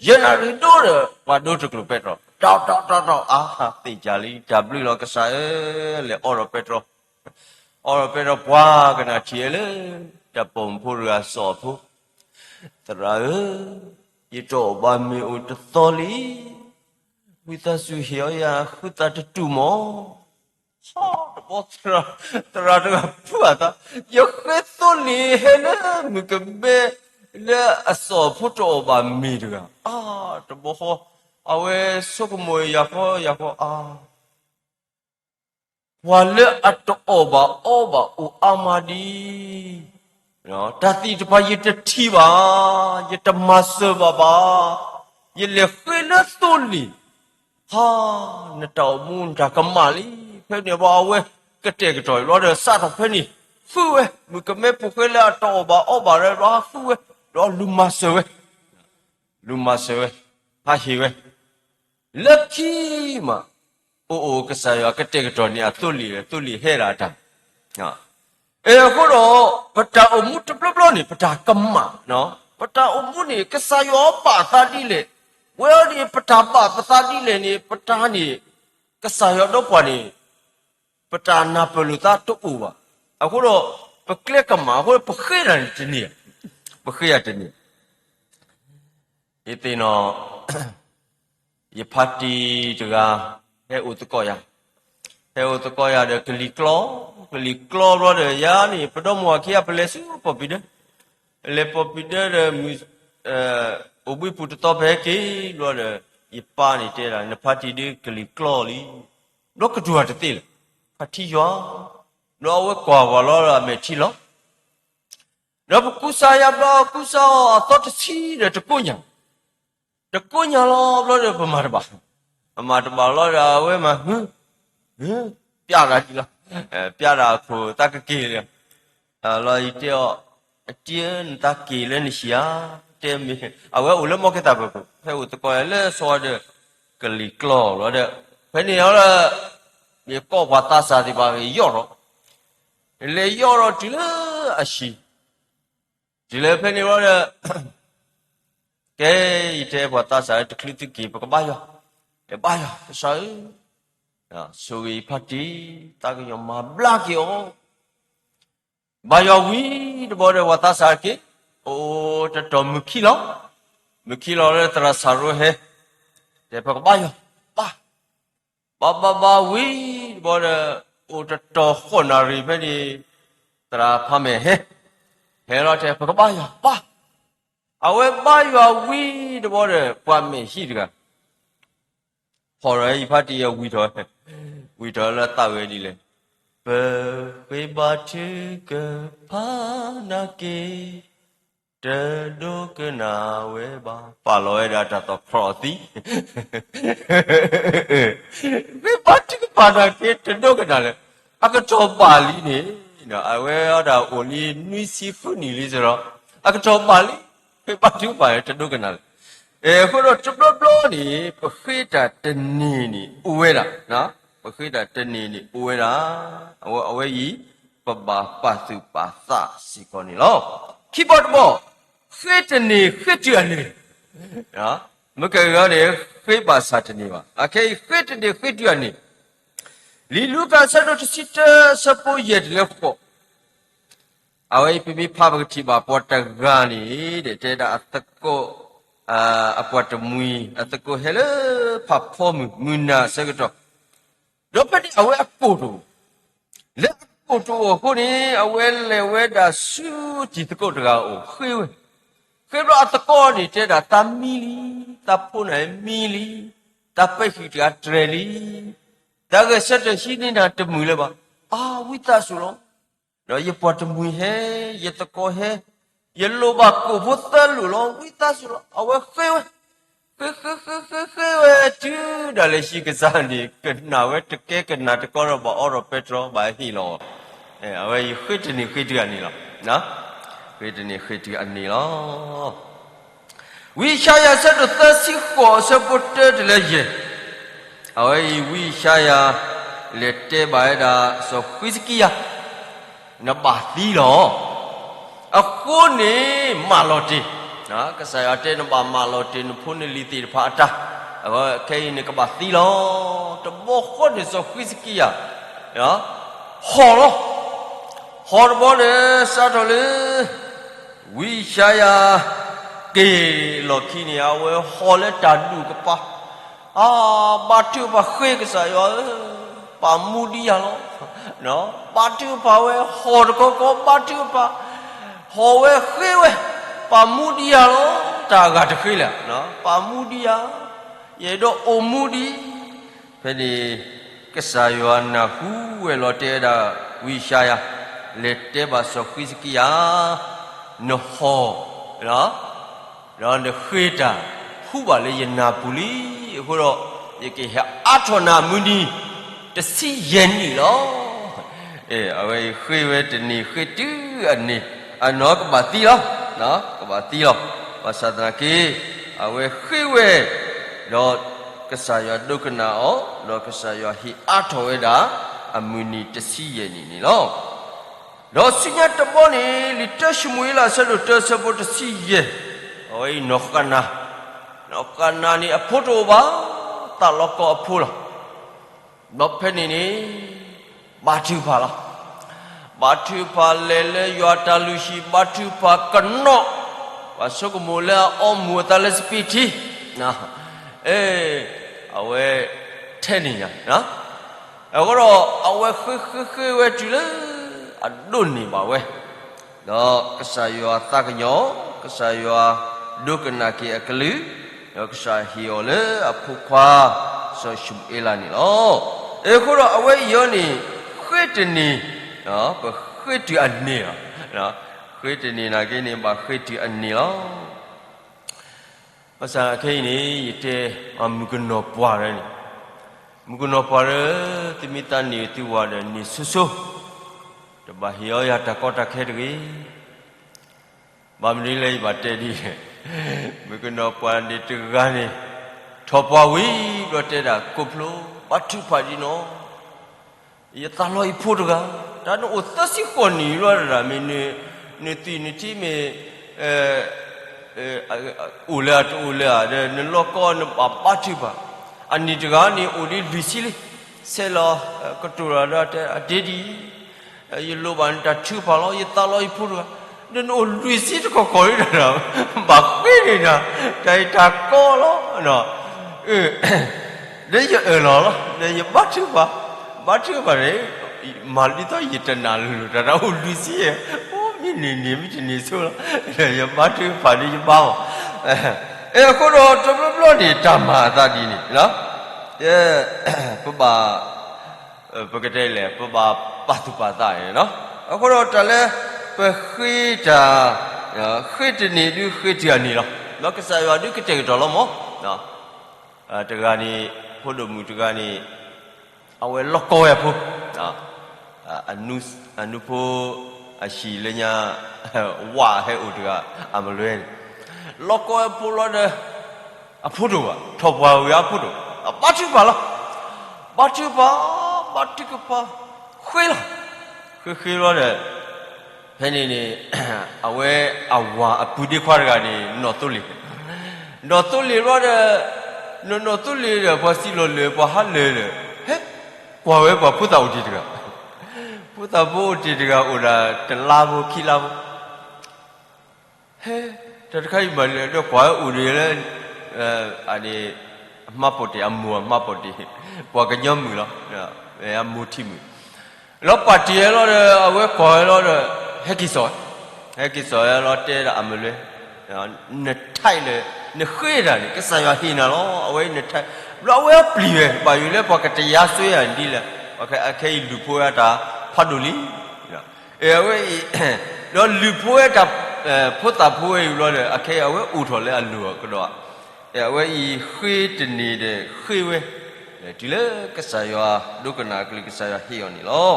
ယဲၢ်နၣ်ရံၣ်ဒိၣ်ဒီး ပှၤဒိတကျိၤပဲတြီ ဒီးဒီးဒီးဒီး, အါ သ့ၣ်ကၢ်လံ တၢ်ဘျုးလီၤကစၢ်ဧၢ, လဲၤအီဒီးပဲတြီ အီဒီးပဲတြီ ပှၤကနၣ်ထံၣ်အလၢ တၢ်ပိာ်မုၣ်ဖိတဂၤစီၤဖိ, သရၣ်ဧၢ, ယတအီၣ်ဘၣ်မ့ၤအိၣ်တသီလံ, ဝံသးစူၤဟ့ၣ်အီၤယၤ ဃုသးတတူၢ်မီၢ်. ဟီ တဘီ သရၣ်တဂၤဖုအသး, ယဃ့သိလ့ၣ်ဟဲလၢမုၣ်ကမဲ လၢအစီၤဖိတအီၣ်ဘၣ်မ့ၤတဂၤ, အါ တဘီဃီ အဝဲဆိကမိၣ်ယၤဃီယၤဃီ အါ ပှၤလၢအတအီၣ်ဘၣ်အီဘၣ်အိၣ်အါမးဒံး, တၢ်သ့ၣ်တဖၣ်ယတထံၣ်ဘၣ်, ယတမၤစၢၤဘၣ်ဘၣ်, ယလဲၤဃ့လၢသိလ့ၣ်, ဟါ နတၢ်အိၣ်မူနတၢ်ကမၣ်လံ. ဖဲန့ၣ်ဘၣ်အဝဲကတဲာ်ကတီၤဘျီဒီး စးထီၣ်ဖဲန့ၣ် ဃုဝဲ မုၣ်ကမဲဖိဃဲလၢအတအီၣ်ဘၣ်အီဘၣ်ဒီးဘျီ ဃုဝဲ ဒီးလူၤမၤစၢၤဝဲ, လူၤမၤစၢၤဝဲ, ဟးဟ့ၣ်ဝဲ, လၢခံမး, အိၣ်အိၣ်ကစၢ်ယွၤကတဲာ်ကတီၤန့ၢ်အသိလ့ၣ်, သိလ့ၣ်ဟဲဒၣ်တၢ် အဃိဒီး ပတၢ်အိၣ်မူတဘျီဘျီန့ၣ် ပတၢ်ကမၣ်, ပတၢ်အိၣ်မူန့ၣ် ကစၢ်ယွၤဘၣ်သးဒ်လဲၣ်, ဝဲအံၤန့ၣ် ပတၢ်ဘၣ်ပသးဒ်လဲၣ်န့ၣ် ပတၢ်န့ၣ် ကစၢ်ယွၤဒီးပှၤန့ၣ် ပတၢ်နၢ်ပၢၢ်လိာ်သးတအိၣ်ဘၣ်. အဃိဒီး ပကျဲကမၣ်အဃိ ပဃ့တၢ်န့ၣ်တန့ၢ်, ပဃ့တၢ်တန့ၢ်. ယသ့ၣ်နီၣ် ယဖါတံၢ်တဂၤ ဟဲအိၣ်သကိးယၤ, ဟဲအိၣ်သကိးယၤဒီးကလံၤကျီ, ကလံၤကျီဘျီဒီး ယၤန့ၣ် ပဒီမါဝၤခံဂၤ ပလဲၤဆူပီၣ်ပံၤဒၢ, လဲၤပီၣ်ပံၤဒၢဒီး အိၣ်ဘှံးပူၤတသီ ပဟဲက့ၤဘျီဒီး ယပၢ်န့ၣ်တဲဒၣ် နဖါတံၢ်ဒုးကလံၤကျီလံ, ဘျီကတိၤတသ့လၢၤ, ဖါထံယွၤ, ဘျီအဝဲကွၢ်ဝဲလီၤဒီးအမဲာ်ထံလီၤ. ဒီးပကူစါယၤဘျီ ကူစါအီၤအသီတဆံဒီးတကိးညၣ်, တကိးညၣ်လီၤဘျီဒီး ပမၤတဘၣ်, ပမၤတဘၣ်လီၤဒီး အဝဲမၤ ပျဲတၢ်ဒ်လီၤ, ပျဲတၢ်အခိၣ်သးကက့ၤလီၤ. လီၤယတဲအီၤ, အတံၢ်ဧၢ နသးက့ၤလၢနဟံၣ်ဧါ, တဲမ့ၢ်, အဝဲအိၣ်လၢမီၢ်ကဲသးပၢၤခိၣ် ဟဲအိၣ်သကိးယၤလၢစီၤဒီး ကလံၤကျီလီၤဒီး ဖဲန့ၣ်အီၤဒီး ယကိးပှၤသးစၢ်သ့ၣ်တဖၣ် ယီၢ်ထီၣ်, လဲၤယီၢ်ထီၣ်တုၤလၢအဟံၣ်, တုၤလၢဖဲန့ၣ်လီၤဒီး ကဲ ယတဲပှၤသးစၢ်လၢတချုးသုက့ၤ ပကဘါယွၤ, ယဘါယွၤ ကစၢ်ဧၢ, ဆိၣ်ဂ့ၤယဖါတံၢ်, သးကညီၤမၤဘျါက့ၤအီၤ, ဘါယွၤဝံၤတဘျီဒီး ပှၤသးစၢ်က့ၤ, အိၣ်တတီၤမုၢ်ခံလီၤ, မုၢ်ခံလီၤလၢသရၣ်စၢ်ရိဟဲ, တဲပကဘါယွၤ, ဘါ ဘါဘါဘါဝံၤတဘျီဒီး အိၣ်တတီၤဃိးနၣ်ရံၣ်ဖဲန့ၣ် သရၣ်ဖါမဲာ်ဟဲ, ဟဲလီၤတဲ ပကဘါယွၤဘါ, အဝဲဘါယွၤဝံၤတဘျီဒီး ပှၤမဲာ်ဟံၣ်တဂၤ ဖီၣ်ဒီးယဖါတံၢ်အဝံၤထီၣ်, ဝံၤထီၣ်လၢသးဝဲဒ်လဲၣ်, ပဃ့ဘါထုကဖၣ်နာ်က့ တဒိကနၣ်ဝဲဘၣ်, ပာ်လီၤဝဲဒၣ်တၢ်သီၣ်ခီၣ်အသံ, ဃ့ဘါထုကဖၣ်နာ်က့ တဒိကနၣ်လၢၤ, အကတီၢ်ဘၣ်လံန့ၣ်, အဝဲအီဒၣ်အိၣ်လံနွံဆံဃုနံၣ်လံစ့ၢ်ဒီး, အကတီၢ်ဘၣ်လံ, ဃ့ဘါထုကဖၣ်တဒိကနၣ်လၢၤ. အဃိဒီးတဘျီဘျီန့ၣ် ပဃ့တၢ်တန့ၢ်န့ၣ်အိၣ်ဝဲဒၣ်, ပဃ့တၢ်တန့ၢ်န့ၣ်အိၣ်ဝဲဒၣ်, အဝဲအံၤ ပဘၣ်ပာ်သူၣ်ပာ်သးစ့ၢ်ကီးန့ၣ်လီၤ. ခံဘီတဘီ, ဃ့တန့ၢ်ဃ့တုၤအန့ၣ်, မ့ၢ်ကဂၤန့ၣ် ဃ့ဘၣ်ဆၣ်တန့ၢ်ဘၣ်. အခဲအံၤ ဃ့တန့ၢ်ဃ့တုၤအန့ၣ်, လံာ်လူၤကၣ်အဆၢဒိၣ်တဆံတၢ အဆၢဖိယဲၢ်တုၤလၢဃိး, အဝဲအံၤပမ့ၢ်ဖးပကထံၣ်ဘၣ် ပှၤတဂၤန့ၣ် တဲဒၣ်အသကိး, အပှၤတမှံၤ အသကိးဟဲလၢဖးဖီမုၢ် မုၢ်နၤအဆၢကတီၢ်, ဒီးဖဲန့ၣ်အဝဲအကိာ်တအိၣ်, လၢအကိာ်တအိၣ်အဃိန့ၣ် အဝဲလဲၤဝဲဒၣ်ဆူတံၤသကိးတဂၤအအိၣ် ဃ့ဝဲ, ဃ့ဘျီအသကိးန့ၣ်တဲဒၣ် သးမံလံ, သးဖိနၢ်မံလံ, သးပဲာ်ဃံၣ်တဂၤတြဲၤလံ, တၢ်ဂဲၤဆၢထၢၣ်ဟံးန့ၢ်နၤတမုာ်လၢၤဘၣ်, အါ ဝံသးစူၤလီၤ. ဒီးယပှၤတမှံၤဟဲ, ယသကိးဟဲ, ယလိၣ်ဘၣ်ကိာ်ဖိသၢလိာ်လီၤ, ဝံသးစူၤလီၤ. အဝဲဃ့ဝဲ, ဃ့ဃ့ဃ့ဃ့ဃ့ဝဲတုၤဒၣ်လဲာ်ဟံၣ်ကစၢ်န့ၣ် ကနၣ်ဝဲတကဲကနၣ်တကီဒီး ဘၣ်အီဒီးပဲတြီ ဘၣ်ဟ့ၣ်လီၤ. အဝဲအံၤဃ့တန့ၢ်ဃ့တုၤအန့ၣ်လီၤ. ဃ့တန့ၢ်ဃ့တုၤအန့ၣ်လီၤ. ဝံယၡါယၤအဆၢဒိၣ်သၢဆံဃိး အဆၢဖိတၢတုၤလၢယဲၢ်, အဝဲအံၤဝံယၡါယၤ လဲၤတဲဘၣ်ဝဲဒၣ်စီၤဃံးစကံယၤ, နဘၣ်သံလီၤ. အဃိန့ၣ် မၢလီၤတ့ၢ်, ကစၢ်ယွၤတဲနဘၣ်မၢလီၤတ့ၢ် နဖိနလံၤသ့ၣ်တဖၣ်အတၢ်, အဝဲခဲအံၤန့ၣ်ကဘၣ်သံလီၤ. တဘျီဃီန့ၣ်စီၤဃံးစကံယၤ ဟီၣ်လီၤ. ဟီၣ်တဘျီန့ၣ် စးထီၣ်လၢ ဝံယၡါယၤ က့ၤလီၢ်ခံန့ၣ် အဝဲဟီၣ်လၢတၢ်ဒူၣ်ကပၤ, အါ ဘါထုကဖၣ်ဃ့ကစၢ်ယွၤဧၢ, ပာ်မူဒံးယၤလီၤ. ဘါထုကဖၣ်ဝဲ ဟီၣ်တခီခီ ဘါထုကဖၣ်, ဟီၣ်ဝဲဃ့ဝဲ, ပာ်မူဒံးယၤလီၤ. တၢ်အဂၤတဃ့လဲၣ်, ပာ်မူဒံးယၤ, ယအဲၣ်ဒိးအိၣ်မူဒံး ဖဲန့ၣ် ကစၢ်ယွၤနၢ်ဟူဝဲလီၤ တဲဝဲဒၣ် ဝံယၡါယၤ လဲၤတဲဘၣ်စီၤဃံးစကံယၤ, နဟီၣ်, ဒီးနဃ့တၢ် ဟူဘၣ်လၢယနၢ်ပူၤလံ, အဃိဒီး ယကဟဲအါထီၣ်နၤမုၢ်နံၤ တဆံယဲၢ်နံၣ်လီၤ. အဝဲအံၤဃ့ဝဲတန့ၢ်ဃ့တုၤအန့ၣ်, အနီၢ်ကဘၣ်သံလီၤ. ဘၣ်သံလီၤ. ဘၣ်ဆၣ်သနာ်က့ အဝဲဃ့ဝဲ, ဒီးကစၢ်ယွၤဒိကနၣ်အီၤ, ဒီးကစၢ်ယွၤဟ့ၣ်အါထီၣ်ဝဲဒၣ် အမုၢ်နံၤတဆံယဲၢ်နံၣ်န့ၣ်လီၤ. ဒီးဆူညါတဘျီန့ၣ် လံာ်တၢၡမူၤအ့လး အဆၢဒိၣ်တၢ အဆၢဖိတဆံယဲၢ်, အဝဲအံၤနီၢ်ဃနၤ, နီၢ်ဃနၤန့ၣ် အဖိတအိၣ်ဘၣ်, သးလီၤကီအဖိလီၤ. ဒီးဖဲန့ၣ်န့ၣ် ဘါထုကဖၣ်လီၤ. ဘါထုကဖၣ်လဲၤလၢယွၤတၢ်လုၢ်ဟံၣ်, ဘါထုကဖၣ်ကနိး, ပှၤဆိကမိၣ်လၢအအီမူၤအသးလၢစပံးထံ, အဝဲထဲန့ၣ်ညါ, အဃိဒီး အဝဲဃ့ဃ့ဃ့ဝဲတုၤလၢ အဒိးန့ၢ်ဘၣ်ဝဲ ဒီးကစၢ်ယွၤသးကညီၤ, ကစၢ်ယွၤဒိကနၣ်က့ၤအကလုၢ်, ဒီးကစၢ်ဟ့ၣ်အီၤလၢအဖိခွါ စီၤၡမူၤအ့လးန့ၣ်လီၤ. အဃိဒီးအဝဲအံၤအံၤန့ၣ် ဃ့တန့ၢ်, ပဃ့တုၤအန့ၢ်လီၤ. ဃ့တန့ၢ်နာ်က့န့ၣ် ဘၣ်ဃ့တုၤအန့ၢ်လီၤ. ဘၣ်ဆၣ်ခဲအံၤန့ၣ် ယတဲ မုၣ်ကနီၤပှၢ်ရၢန့ၣ်, မုၣ်ကနီၤပှၢ်ရၢ, သုမ့ၢ်သးန့ၢ်သုဝၤဒီးန့ၢ်ဆိဆိ, တဘၣ်ဟ့ၣ်အီယၤတၢ်ကီတၢ်ခဲတဂ့ၤ. ဘၣ်မနုၤလဲၣ် ယဘၣ်တဲဒ်လဲၣ်, မုၣ်ကနီၤပှၢ်န့ၣ်တဂၤန့ၣ် ထီၣ်ပှၢ်ဝံၤဘျီတဲဒၣ် ကိးဖျိ ဘါထုကဖၣ်ဒ်နီၤ, ယသးလီယဖိတဂၤ, တၢ်နအိၣ်သၢဆံဃိးနံၣ်လီၤတဒၣ် မ့ၢ်နသွံၣ်နထံမ့ၢ် အိၣ်လၢအတအိၣ်လၢဧါဒီး နလီၢ်ကီနဘၣ်ဘါထုကဖၣ်, အနံၣ်တဂၤန့ၣ်အိၣ်ဒ်လွံၢ်ဆံလံ, ဆဲးလီၤ ကတိၤလီၤဒီးတဲအဒ့ဒ်အံၤ, ယလိၣ်ဘၣ်နတၢ်ထုကဖၣ်လီၤ, ယသးလီယဖိတဂၤ, ဒီးနအိၣ်လွံၢ်ဆံတခီခီလံဒီး ဘၣ်ဃ့န့ၢ်နၤ တၢ်အံၤတၢ်ကီလီၤ. ဒီးယအၢၣ်လီၤလီၤ, ဒီးယဘါထုကဖၣ်, ဘါထုကဖၣ်န့ၣ် မၤဒ်သိးယတနာ်လိၤလိၤ တၢ်တၢ်အိၣ်လွံၢ်ဆံ, အိ မ့ၢ်န့ၢ်န့ၢ် မ့ၢ်တန့ၢ်ဆိလီၤ, ဒီးယဘါထုကဖၣ်ဒီးယဘါအီၤ, အဃိဒီးတဘျီဘျီန့ၣ် တၢ်မၤအသးဒ်န့ၣ် ပဘၣ် ပကတဲလဲၣ် ပဘၣ်ပာ်သူၣ်ပာ်သးန့ၣ်လီၤ. အဃိဒီးတၢ်လၢ ပဃ့တၢ်, ဃ့တန့ၢ်ဒုးဃ့တုၤအန့ၢ်လီၤ. ဒီးကစၢ်ယွၤဒုးကတဲာ်ကတီၤလီၤမး. တဂၤန့ၣ်, ဖိဒိၣ်မုၣ်တဂၤန့ၣ်, အဝဲလီၢ်ကီဝဲအဖိ, အနူဖိ, အဟံၣ်လၢညါ, ဝၣ်ဟဲအိၣ်တဂၤ, အမလွဲန့ၣ်, လီၢ်ကီဝဲအဖိလီၤဒီး အဖိတအိၣ်ဘၣ်, ထီၣ်ပှၢ်ဝံၤအဖိတအိၣ်, ဘါထုကဖၣ်လီၤ. ဘါထုကဖၣ်, ဘါထုကဖၣ်, ဃ့လီၤ. ဃ့ဃ့လီၤဒီး, ဖဲန့ၣ်န့ၣ်, အဝဲအဝၤအပုၢ်ဒ့ခွါတဂၤန့ၣ် နီၣ်သိလ့ၣ်, နီၣ်သိလ့ၣ်လီၤဒီး, နီၣ်နီၣ်သိလ့ၣ်ဒီး ပှၤစံၣ်လီၤလၢာ် ပှၤဟးလၢာ်ဒီး, ဟဲ, ကွၢ်ဝဲပှၤဖိသၣ်အိၣ်တ့ၢ်တဂၤ, ဖိသၣ်ဖိအိၣ်တ့ၢ်တဂၤအိၣ်ဒၣ်တလါဖိခံလါဖိ ဟဲ, တၢ်တခါအံၤမၤလဲၣ်ဒီးကွၢ်ဝဲအိၣ်ဒံးလၢ, အန့ၣ်, အမါပိာ်တ့ၢ် အမိၢ်အမါပိာ်တ့ၢ်, ပှၤကညီမုၣ်လီၤ, အမိၢ်ထံမုၣ်, လီၤပာ်တ့ၢ်ဝဲလီၤဒီး အဝဲကွၢ်ဝဲလီၤဒီး, ဟဲက့ၤစိာ်, ဟဲက့ၤစိာ်ဝဲလီၤ တဲဒၣ်အမလွဲ, နထါလၢ, နဃ့တၢ်န့ၣ် ကစၢ်ယွၤဟ့ၣ်နၤလီၤ အဝဲအံၤနထါ, ဘျီအဝဲအပျံၤဝဲ ဘၣ်ယိၣ်လၢပှၤကတယါစွဲယၤဒ်လဲၣ်, အခဲအံၤလုၢ်ဖိဝဲတၢ်ဖးဒိၣ်လံ အဝဲအံၤ, ဒီးလုၢ်ဖိဝဲတၢ်, ဖိသၣ်ဖိဝဲအံၤဘျီဒီး အခဲအံၤအဝဲအိၣ်ထီၣ်လၢအလိၤအကဒီး, အဝဲအံၤဃ့တန့ၢ်ဒီးဃ့ဝဲ, တုၤလၢကစၢ်ယွၤဒိကနၣ်အကလုၢ် ကစၢ်ယွၤဟ့ၣ်အီၤန့ၣ်လီၤ.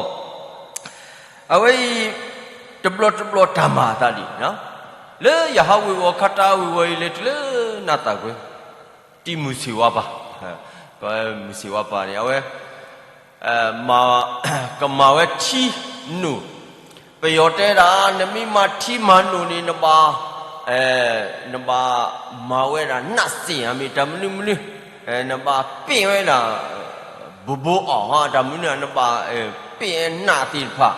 အဝဲအံၤ, တဘျီတဘျီတၢ်မၤအသးဒ်အံၤ, လၢယဟးဝ့ၤဝီၤခါတၢ်ဝ့ၤဝီၤအံၤလဲၤတုၤလၢနၢ်သၣ်ကွဲၤ, တံၤမုၢ်ဆ့ၣ်ဝါပၤ, မုၢ်ဆ့ၣ်ဝါပၤန့ၣ် အဝဲ ကမၤဝဲထံနိၣ်, ပယီၤတဲဒၣ် နမ့ၢ်မၤထံမၤနိၣ်န့ၣ် နဘၣ်, နဘၣ်မၤဝဲဒၣ်နးစ့ၣ်ဧါ မ့ၢ်တၢ်မနုၤမနုၤ, နဘၣ်ပ့ၢ်ဝဲဒၣ်, ဘိဘိအီၣ်ဧါ တၢ်မနုၤ နဘၣ်ပ့ၢ်နးသ့ၣ်တဖၣ်,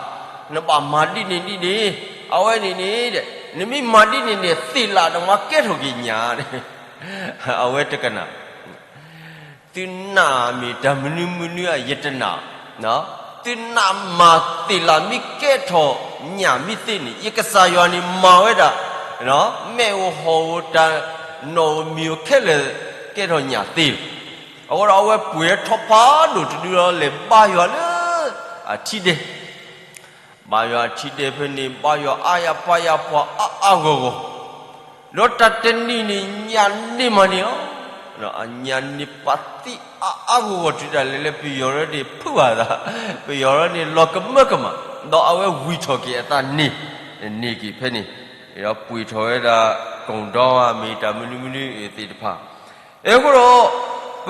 နဘၣ်မၤဒ်န့ၣ်ဒ်န့ၣ်, အဝဲန့ၣ်န့ၣ်, နမ့ၢ်မၤဒ်န့ၣ်န့ၣ် သ့ၣ်လၣ်နမၤကဲထီၣ်က့ၤညၣ်, အဝဲတကနၣ် သုနးမ့ၢ်တၢ်မနုၤမနုၤဧါ ယတနာ်, သုနးမၤသ့ၣ်လၣ်မ့ၢ်ကဲထီၣ်ညၣ်မ့ၢ်သ့န့ၣ် ယကစၢ်ယွၤန့ၣ်မၤဝဲဒၣ်, မ့ၣ်ဧိၤဟီၣ်ဧိၤတၢ်နီၣ်ဧိၤမံၤဧိၤခဲလၢာ်ကဲထီၣ်ညၣ်သ့လီၤ. အဃိဒီးအဝဲပှ့ၤထီၣ်ဖးဒိၣ်တဒုလီၤ လဲၤဘါယွၤလၢအထံဒဲး ဘါယွၤအထံဒဲးဖဲန့ၣ် ဘါယွၤအါယၤပှၤယၤပှၤအါအါဂီၢ်ဂီၢ်, ဒီးတၢ်တနံၤန့ၣ် ညၣ်န့ၢ်မးန့ၣ်လီၤ. အညၣ်န့ၢ်ပာ်သံအါအါဂီၢ်ဂီၢ်တုၤဒၣ်လဲာ်လၢပယီၤရၢန့ၣ်ဖုးဘၣ်အသး, ပယီၤရၢန့ၣ်လီၤကမၢကမၣ်, ဒီးအဝဲဝံၢ်ထီၣ်က့ၤအသးန့ၣ်, န့ၢ်က့ၤဖဲန့ၣ် ဒီးပှ့ၤထီၣ်ဝဲဒၣ် ကိၣ်ဒီဧါ မ့ၢ်တၢ်မနုၤမနုၤသ့ၣ်တဖၣ်. အဃိဒီး ပ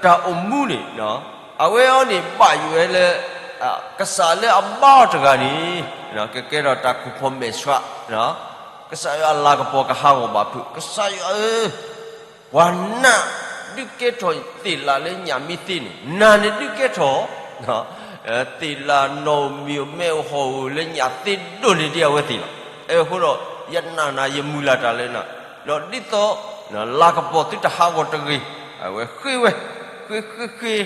တၢ်အိၣ်မူန့ၣ် အဝဲအံၤန့ၣ်ဘၣ်ယိၣ်ဝဲလၢ ကစၢ်လၢအဘါအီၤတဂၤန့ၣ် ကကဲထီၣ်တၢ်ခိၣ်ဖီမဲာ်ဆှး, ကစၢ်ယွၤအလၤကပီၤကဟးဂီၤဘၣ်ဖုး, ကစၢ်ယွၤဧၢ, ပှၤနးဒုးကဲထီၣ်သ့ၣ်လးလၢညၣ်မ့ၢ်သ့န့ၣ်, နၤန့ၣ်ဒုးကဲထီၣ် သ့ၣ်လးနီၣ်ဧိၤမံၤဧိၤမဲအိၣ်ဟီၣ်ဧိၤလၢညၣ်သ့ဒိၣ်န့ၢ်ဒံးအဝဲသ့ၣ်လီၤ. အဃိဒီး ယနာ်နၤ ယမုၢ်လၢ်တၢ်လၢနၤ, ဒီးဒ်သိး လၤကပီၤသုတဟးဂီၤတဂ့ၤ, အဝဲဃ့ဝဲ, ဃ့ဃ့ဃ့,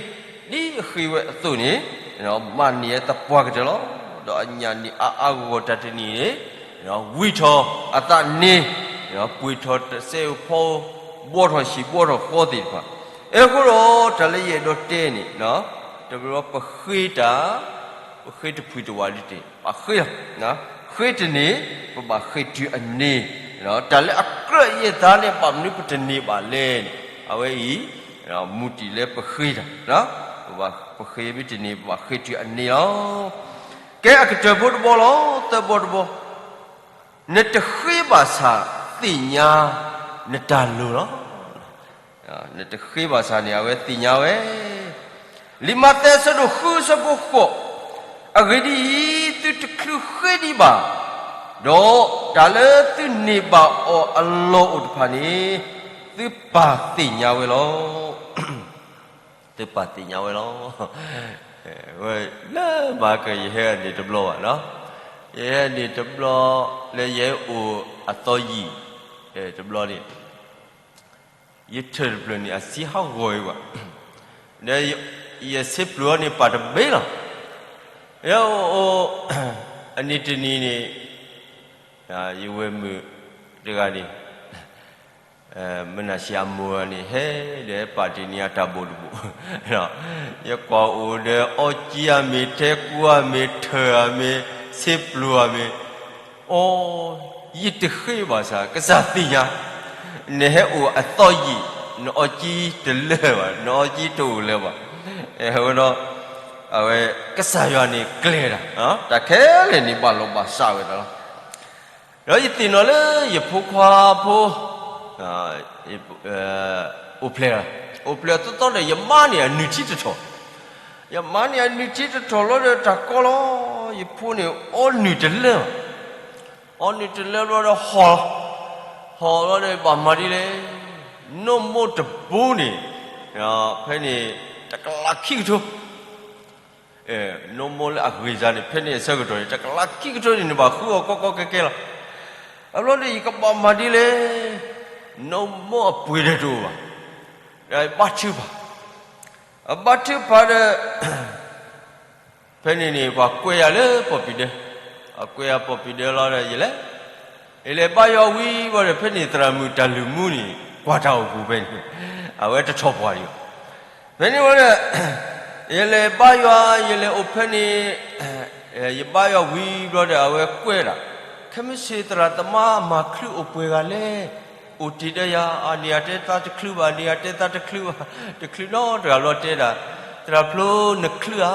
ဒ်အဃ့ဝဲအသိးန့ၣ် မၤန့ၢ်အသပှၢ်ကတၢၢ်လီၤ. ဒီးအညၣ်န့ၣ်အါအါဂီၢ်ဂီၢ်တၢ်တနံၤန့ၣ် ဝံၣ်ထီၣ်အသးန့ၣ်, ပှ့ၤထီၣ်တစဲးဖိ, ဘှီထီၣ်ဟံၣ်ဘှီထီၣ်ဃီသ့ၣ်တဖၣ်. အဃိဒီး တၢ်လၢယအဲၣ်ဒိးတဲန့ၣ်, တဘျီပဃ့တၢ်, ပဃ့တဖုတဝးဒ်တ့ၢ်, ဘၣ်ဃ့လီၤ. ဃ့တန့ၢ် ပဘၣ်ဃ့တုၤအန့ၢ်, တၢ်လၢအကြၢးယဲၢ်သးန့ၣ် ဘၣ်မနုၤပတန့ၢ်ဘၣ်လဲၣ်န့ၣ်, အဝဲအံၤ မူတံၢ်လၢပဃ့တၢ်, ပဘၣ်ပဃ့မ့ၢ်တန့ၢ် ပဘၣ်ဃ့တုၤအန့ၢ်လီၤ. ကဲအကတၢၢ်ဖိတဘီလီၤ, သၢဘီတဘီ, နတဃ့ဘၣ်ဆၣ်သ့ၣ်ညါနတၢ်လိၤလီၤ. နတဃ့ဘၣ်ဆၣ်န့ၣ် အဝဲသ့ၣ်ညါဝဲ လံာ်မးသဲအဆၢဒိၣ်ဃုအဆၢဖိဃိး, အဂ့ၢ်ဒ်အံၤ, သုတချုးဃ့ဒံးဘၣ်, ဒီးတၢ်လၢသုန့ၢ်ဘၣ်အီၤအလီၢ်အိၣ်တဖၣ်န့ၣ်, သုပၢ်သ့ၣ်ညါဝဲလီၤ. သုပၢ်သ့ၣ်ညါဝဲလီၤ. ဝဲလၢမၤက ယဟဲန့ၣ်တဘျီဘၣ်နီၤ, ယဟဲန့ၣ်တဘျီ, လၢယဟဲအိၣ်အသီယံာ်, တဘျီန့ၣ် ယထၢၣ်တဖျၢၣ်န့ၣ် အဆံးဟးဂီၤအံၤဘၣ်, ဒီးယဆ့ပျုၢ်အီၤန့ၣ် ပာ်တဘ့ၣ်လီၤ. ယအိၣ် အနံၤတနံၤန့ၣ်, ယဝဲၢ်မုၣ်တဂၤန့ၣ်, မနၤၡ့အမိၢ်န့ၣ် ဟဲဒီးပာ်တ့ၢ်န့ၢ်အတၢ်ဘိၣ်တဘိၣ်, ယကွၢ်အိၣ်ဒီးအီကၠံအမ့ၢ်, ထဲကူအမ့ၢ်, ထၢၣ်အမ့ၢ်, ဆ့ပျုၢ်အမ့ၢ်, အိ, ယတဃ့ဘၣ်ဆၣ် ကစၢ်သ့ၣ်ညါ, နဟဲအိၣ်အသီယံာ်, နအီကၠံတလၢဘၣ်, နအီကၠံတအိၣ်လၢၤဘၣ်. အဃိဒီး အဝဲ ကစၢ်ယွၤန့ၣ်ကျဲၤတၢ်, တၢ်ခဲလၢာ်န့ၣ် ဘၣ်လိာ်ဘၣ်စးဝဲဒၣ်လီၤ. ဒီးယသ့ၣ်နီၣ်လၢယဖိခွါဖိ အိၣ်ဖျဲၣ်, အိၣ်ဖျဲၣ်အသီသီဒီး ယမါန့ၣ်အနုၢ်ထံတထီၣ်, ယမါန့ၣ်အနုၢ်ထံတထီၣ်လီၤဒီး တၢ်ကီလီၤ, ယဖိန့ၣ်အီနုၢ်တလၢဘၣ်, အီနုၢ်တလၢဘျီဒီးဟီၣ်, ဟီၣ်လီၤဒီး ဘၣ်မၤဒ်လဲၣ်, နီၢ်မိၢ်တဘိန့ၣ်, ဖဲန့ၣ် တကလးခံကထိ နီၢ်မိၢ်လၢအဂ့ၤစါန့ၣ် ဖဲန့ၣ်အဆၢကတီၢ်န့ၣ် တကလးခံကထိန့ၣ် နဘၣ်ဃုအီၤကီကီခဲခဲလီၤ. အဘျီန့ၣ် ယကဘၣ်မၤဒ်လဲၣ်, နီၢ်မိၢ်အပှ့ၤဒီးတအိၣ်ဘၣ်, ဘါထုကဖၣ်, အဘါထုကဖၣ်ဒီး ဖဲန့ၣ်န့ၣ် ပှၤကွဲယၤလၢပီၣ်ပံၤဒဲ, အကွဲယၤပီၣ်ပံၤဒဲလီၤဒီး ယလဲၤ, ယလဲၤဘါယွၤဝံၤဘျီဒီး ဖဲန့ၣ်သရၣ်မုၣ်တၢ်လုၢ်မူန့ၣ် ကွၢ်တၢ်အိၣ်ပူၤဖဲန့ၣ်, အဝဲတထီၣ်ပှၢ်ဒံးဘၣ်. ဖဲန့ၣ်ဝဲဒီး ယလဲၤဘါယွၤ, ယလဲၤအိၣ်ဖဲန့ၣ်, ယဘါယွၤဝံၤဘျီဒီး အဝဲကွဲဒၣ်, ခဲမုၢ်ဆ့ၣ်သရၣ်သမါမၤချုးအိၣ်ပှဲၤဂၤလဲၣ်, အိၣ်တ့ၢ်ဒီးယၤ, အန့ၣ်အတဲသးတချုးဘၣ်, အန့ၣ်အတဲသးတချုးဘၣ်, တချုးနီတဂၤဘျီတဲဒၣ်, သရၣ်ဖျိနချုးဧါ,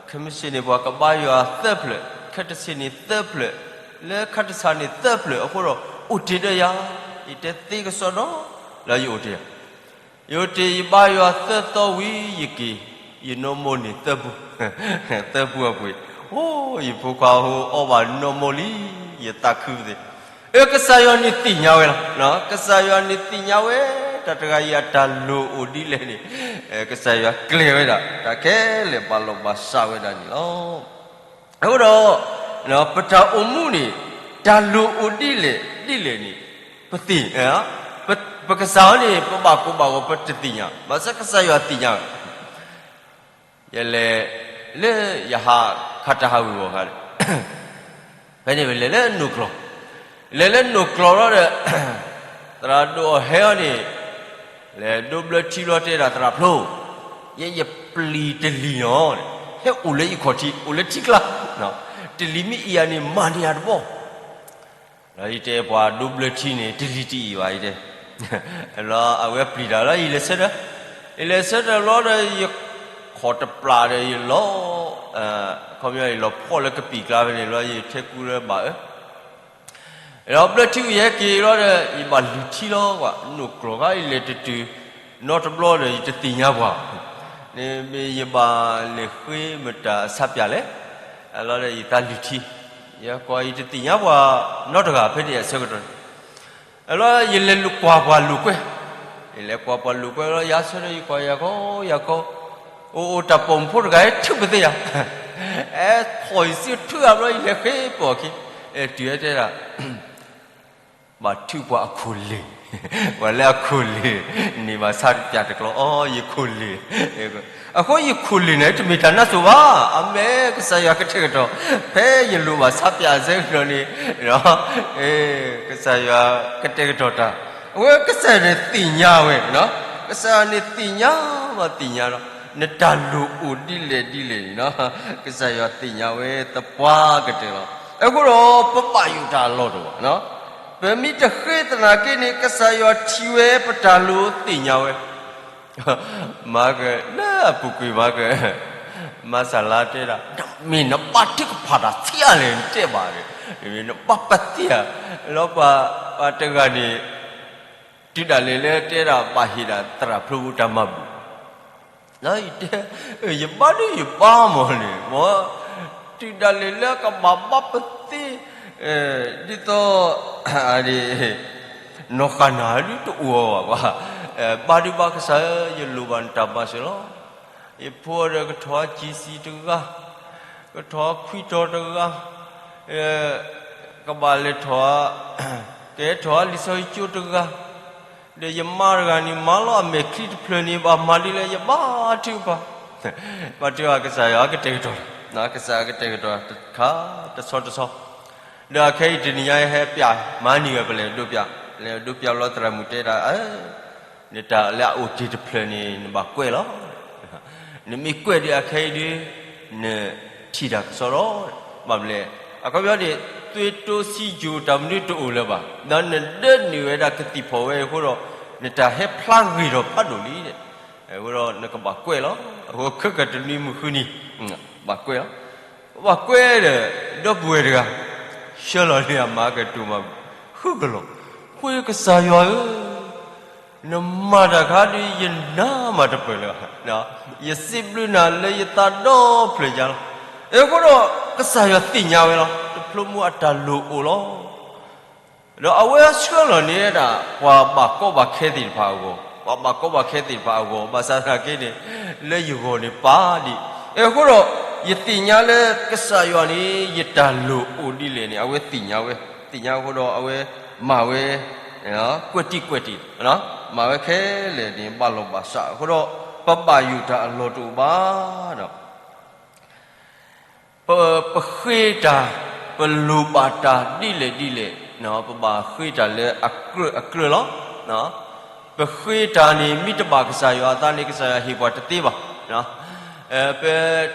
ခဲမုၢ်ဆ့ၣ်န့ၣ် ပှၤကဘါယွၤသၢဖျၢၣ်, ခဲတဆ့ၣ်န့ၣ်သၢဖျၢၣ်, လၢခါတဆၣ်န့ၣ်သၢဖျၢၣ်, အဃိဒီး အိၣ်တ့ၢ်ဒီးယၤ, ယတဲသ့ကစီဒီလၢယအိၣ်တ့ၢ်, ယအိၣ်တ့ၢ်ယဘါယွၤသၢသီဝံၤ ယက့ၤ, ယနီၢ်မိၢ်န့ၣ်သၢပူ, သၢပူအပှ့ၤ, အိ, ယဖိခွါဟိအီဘၣ်နီၢ်မိၢ်လံ, ယသးခုပသ့ၣ်, အကစၢ်ယွၤန့ၣ်သ့ၣ်ညါဝဲလီၤ, ကစၢ်ယွၤန့ၣ်သ့ၣ်ညါဝဲ, တၢ်တဂၤအံၤအတၢ်လိၣ်အိၣ်ဒ်လဲၣ်န့ၣ်, ကစၢ်ယွၤကျဲၤဝဲဒၣ်, တၢ်ခဲလၢာ်ဘၣ်လိာ်ဘၣ်စးဝဲဒၣ်န့ၣ်လီၤ. အဃိဒီး ပတၢ်အိၣ်မူန့ၣ် တၢ်လိၣ်အိၣ်ဒ်လဲၣ်ဒ်လဲၣ်န့ၣ်, ပသ့ၣ်, ပကစၢ်အီၤန့ၣ် ပဘၣ်ကိၢ်ဘၣ်ဂီၤ ပတသ့ၣ်ညါ, ဘၣ်ဆၣ်ကစၢ်ယွၤသ့ၣ်ညါဝဲ, ယလဲၤလၢယဟးခးတၢ်ဟးဝ့ၤဝီၤခါဒီး ဖဲန့ၣ်ပလဲၤလၢနိၣ်ကျီၢ်, လဲၤလၢနိၣ်ကျီၢ်လီၤဒီး သရၣ်ဒိၣ်အီၤဟဲအီၤန့ၣ်, လဲၤဒိးဘျၢထံလီၤတဲဒၣ်သရၣ်ဖျိ, ယဲယပျံၤတလံၤနီၤ, ဟဲအိၣ်လၢအံၤခီၣ်ထံး, အိၣ်လၢထံကျါ, တလံၤမ့ၢ်အံၤဧါန့ၣ် မၤန့ၢ်ယၤတဘီ ဒီးယတဲပှၤဒိးဘျၢထံန့ၣ် တလံၤတအံၤဘၣ်ယတဲ, လီၤအဝဲပျံၤတၢ်လီၤ ယလဲၤဆၢထၢၣ်, ယလဲၤဆၢထၢၣ်လီၤဒီး ယခီၣ်တပျၢ်ဒီးယလီၤ, ခီပညီယလီၤဖှီၣ်လၢကပံာ်ကျါဖဲန့ၣ်လီၤ ယထဲကူလၢဘၣ်အၢ ဒီးဘျၢထံဝံၤယဟဲက့ၤလီၤဒီး ယဘၣ်လုၢ်ထံလီၤကွၢ်, နိၣ်ကျိၤခါ ယလဲၤတတုၤ နီတဘျီဒီး ယတသ့ၣ်ညါပှၤ, မ့ၢ်ယဘၣ်လဲၤဃ့မတၤအဆါပၠးလဲၣ်, လီၤဒီးယသးလုၢ်ထံ, ယကွၢ်ယတသ့ၣ်ညါပှၤနီတဂၤဖဲန့ၣ်အဆၢကတီၢ်န့ၣ် လီၤ ယလဲၤကွၢ်ပှၤလိာ်ကွဲ, ယလဲၤကွၢ်ပှၤလိာ်ကွဲလီၤ ယၤဆၢဒီး ယကွၢ်ယၤခီ ယၤခီ, အိၣ်အိၣ်တၢ်ပိာ်မုၣ်ဖိတဂၤ ထုးပသ့ယၤ, အဲ ဖီၣ်ယစုထုးအါဘျီ ယလဲၤဃ့ပိာ်အခံ, တုၤဟဲတဲဒၣ် ဘၣ်ထုးပှၤအခိၣ်လ့ၢ်, ပှၤလၢအခိၣ်လ့ၢ်န့ၣ် ဘၣ်ဆါပၠးတကျီ အီ ယခိၣ်လ့ၢ်, အဃိယခိၣ်လ့ၢ်န့ၣ် တမ့ၢ်တၢ်နါစိၤဘၣ်, အမဲ ကစၢ်ယွၤကတဲာ်ကတီၤ, ဖဲယလိၣ်ဘၣ်ဆါပၠးအဆၢကတီၢ်န့ၣ်, ကစၢ်ယွၤကတဲာ်ကတီၤတၢ်, အဝဲကစၢ်ယွၤန့ၣ်သ့ၣ်ညါဝဲ, ကစၢ်ယွၤန့ၣ်သ့ၣ်ညါဘၣ်သ့ၣ်ညါလီၤ, နတၢ်လိၣ်အိၣ်ဒ်လဲၣ်ဒ်လဲၣ်န့ၣ်, ကစၢ်ယွၤသ့ၣ်ညါဝဲသပှၢ်ကတၢၢ်လီၤ. အဃိဒီး ပဘၣ်ယိၣ်တၢ်အလီၢ်တအိၣ်ဘၣ်, ပမ့ၢ်တဃ့သနာ်က့န့ၣ် ကစၢ်ယွၤထံၣ်ဝဲပတၢ်လိၣ်သ့ၣ်ညါဝဲ မၤကလၢအပူၤကွံာ်မၤက, မၤစၢ်လါတဲဒၣ် မ့ၢ်နဘါထုကဖၣ်တၢ်ဆံးအါလဲၣ် နတဲဘၣ်ဒီး, မ့ၢ်နဘါပသ့ဧါ, လီၤပှၤတဂၤန့ၣ်, တုၤဒၣ်လဲာ်လၢတဲဒၣ်ဘၣ်ဟ့ၣ်ဒၣ်သရၣ်ဖျိပူၤတၢ်မၤဘူၣ် ယတဲ, ယဘါဒုးယဘါမၢ်န့ၣ်, တုၤဒၣ်လဲာ်လၢကဘၣ်ဘါပသ့, ဒ်သိး နီၢ်ဃၣ်နၢ်ဒုးတအိၣ်ဘၣ်, ဘါဒုးဘါကစၢ်ဧၢ, ယလိၣ်ဘၣ်နတၢ်မၤစၢၤလီၤ. ယဖိဒီးကထီၣ်စံးစံးတဂၤ, ကထီၣ်ခွံထီၣ်တဂၤ, ကဘၣ်လဲၤထီၣ်, ကဲထီၣ်လံာ်စီဆှံကၠိတဂၤ, ဒီးယမါတဂၤန့ၣ်မၤလီၤအမဲာ်ချံတဖျၢၣ်န့ၣ် ဘၣ်မၤဒ်လဲၣ် ယဘါထုကဖၣ်, ဘါထုကဖၣ်ကစၢ်ယွၤကတဲာ်ကတီၤ, ကစၢ်ကတဲာ်ကတီၤတခါတဆီတဆီ, ဒီးအခဲအံၤတနံၤညါဟဲပၠး, မၤနံၤဝဲပလဲၤဒိပၠး, လဲၤဒိပၠးလီၤသရၣ်မုၣ်တဲဒၣ် နတၢ်လၢအအိၣ်တ့ၢ်တဖျၢၣ်န့ၣ် နဘၣ်ကွဲးလီၤ. နမ့ၢ်ကွဲးဒံးအခဲအံၤဒုး, နထံၣ်တၢ်ကစီဒီ, ဘၣ်မနုၤလဲၣ်, အခီပညီန့ၣ် သွေးတိုးစံယို တၢ်မနုၤတအိၣ်လၢၤဘၣ်, ဒီးနဒၢနုာ်ဝဲဒၣ်ကသံၣ်ဖီၣ်ဝဲအဃိဒီး, နတၢ်ဟဲဖျါဂ့ၤထီၣ်ဖးဒိၣ်လံ, အဃိဒီးနကဘၣ်ကွဲးလီၤ. အဃိခဲကတနွံမုၢ်ဃုနံၤ, ဘၣ်ကွဲးလီၤ. ဘၣ်ကွဲးဒီး ဒီပုၢ်ဝဲၢ်တဂၤ, ဆှၢလီၤန့ၢ်အမါကတိၤမၤဘူၣ်, ဃုကလီၤ, ဃ့ကစၢ်ယွၤဧၢ, နမၤတၢ်ခါဒုးယနၢ်မၤတပၢၢ်လၢၤဘၣ်, ယစံးဘျုးနၤလၢယသးဒီဖျၢၣ်ညါလီၤ. အဃိဒီးကစၢ်ယွၤသ့ၣ်ညါဝဲလီၤ, တဖျိမူအတၢ်လိၣ်အိၣ်လီၤ. ဒီးအဝဲဆှၢလီၤန့ၢ်ဒၣ် ပှၤဘၣ်ကီဘၣ်ခဲသ့ၣ်တဖၣ်အဂီၢ်, ပှၤဘၣ်ကီဘၣ်ခဲသ့ၣ်တဖၣ်အဂီၢ်, ဘၣ်ဆၣ်သနာ်က့န့ၣ်, လၢယဂီၢ်န့ၣ်ပာ်ဒံး, အဃိဒီး, ယသ့ၣ်ညါလၢကစၢ်ယွၤန့ၣ် ယတၢ်လိၣ်အိၣ်ဒ်လဲၣ်န့ၣ် အဝဲသ့ၣ်ညါဝဲ, သ့ၣ်ညါအဃိဒီးအဝဲ, မၤဝဲ, ကွဲးတံၢ်ကွဲးတံၢ်, မၤဝဲခဲလၢာ်န့ၣ် ဘၣ်လီၤဘၣ်စးအဃိဒီး, ပဘၣ်ယိၣ်တၢ်အလီၢ်တအိၣ်ဘၣ်ဒီး ပ, ပဃ့တၢ်, ပလိၣ်ဘၣ်တၢ်ဒ်လဲၣ်ဒ်လဲၣ်, ပဘၣ်ဃ့တၢ်လၢအကြၢးအကြၢးလီၤ. ပဃ့တၢ်န့ၣ် မ့ၢ်တဘၣ်ကစၢ်ယွၤအသးန့ၣ် ကစၢ်ယွၤဟ့ၣ်ပှၤတသ့ဘၣ်. ပ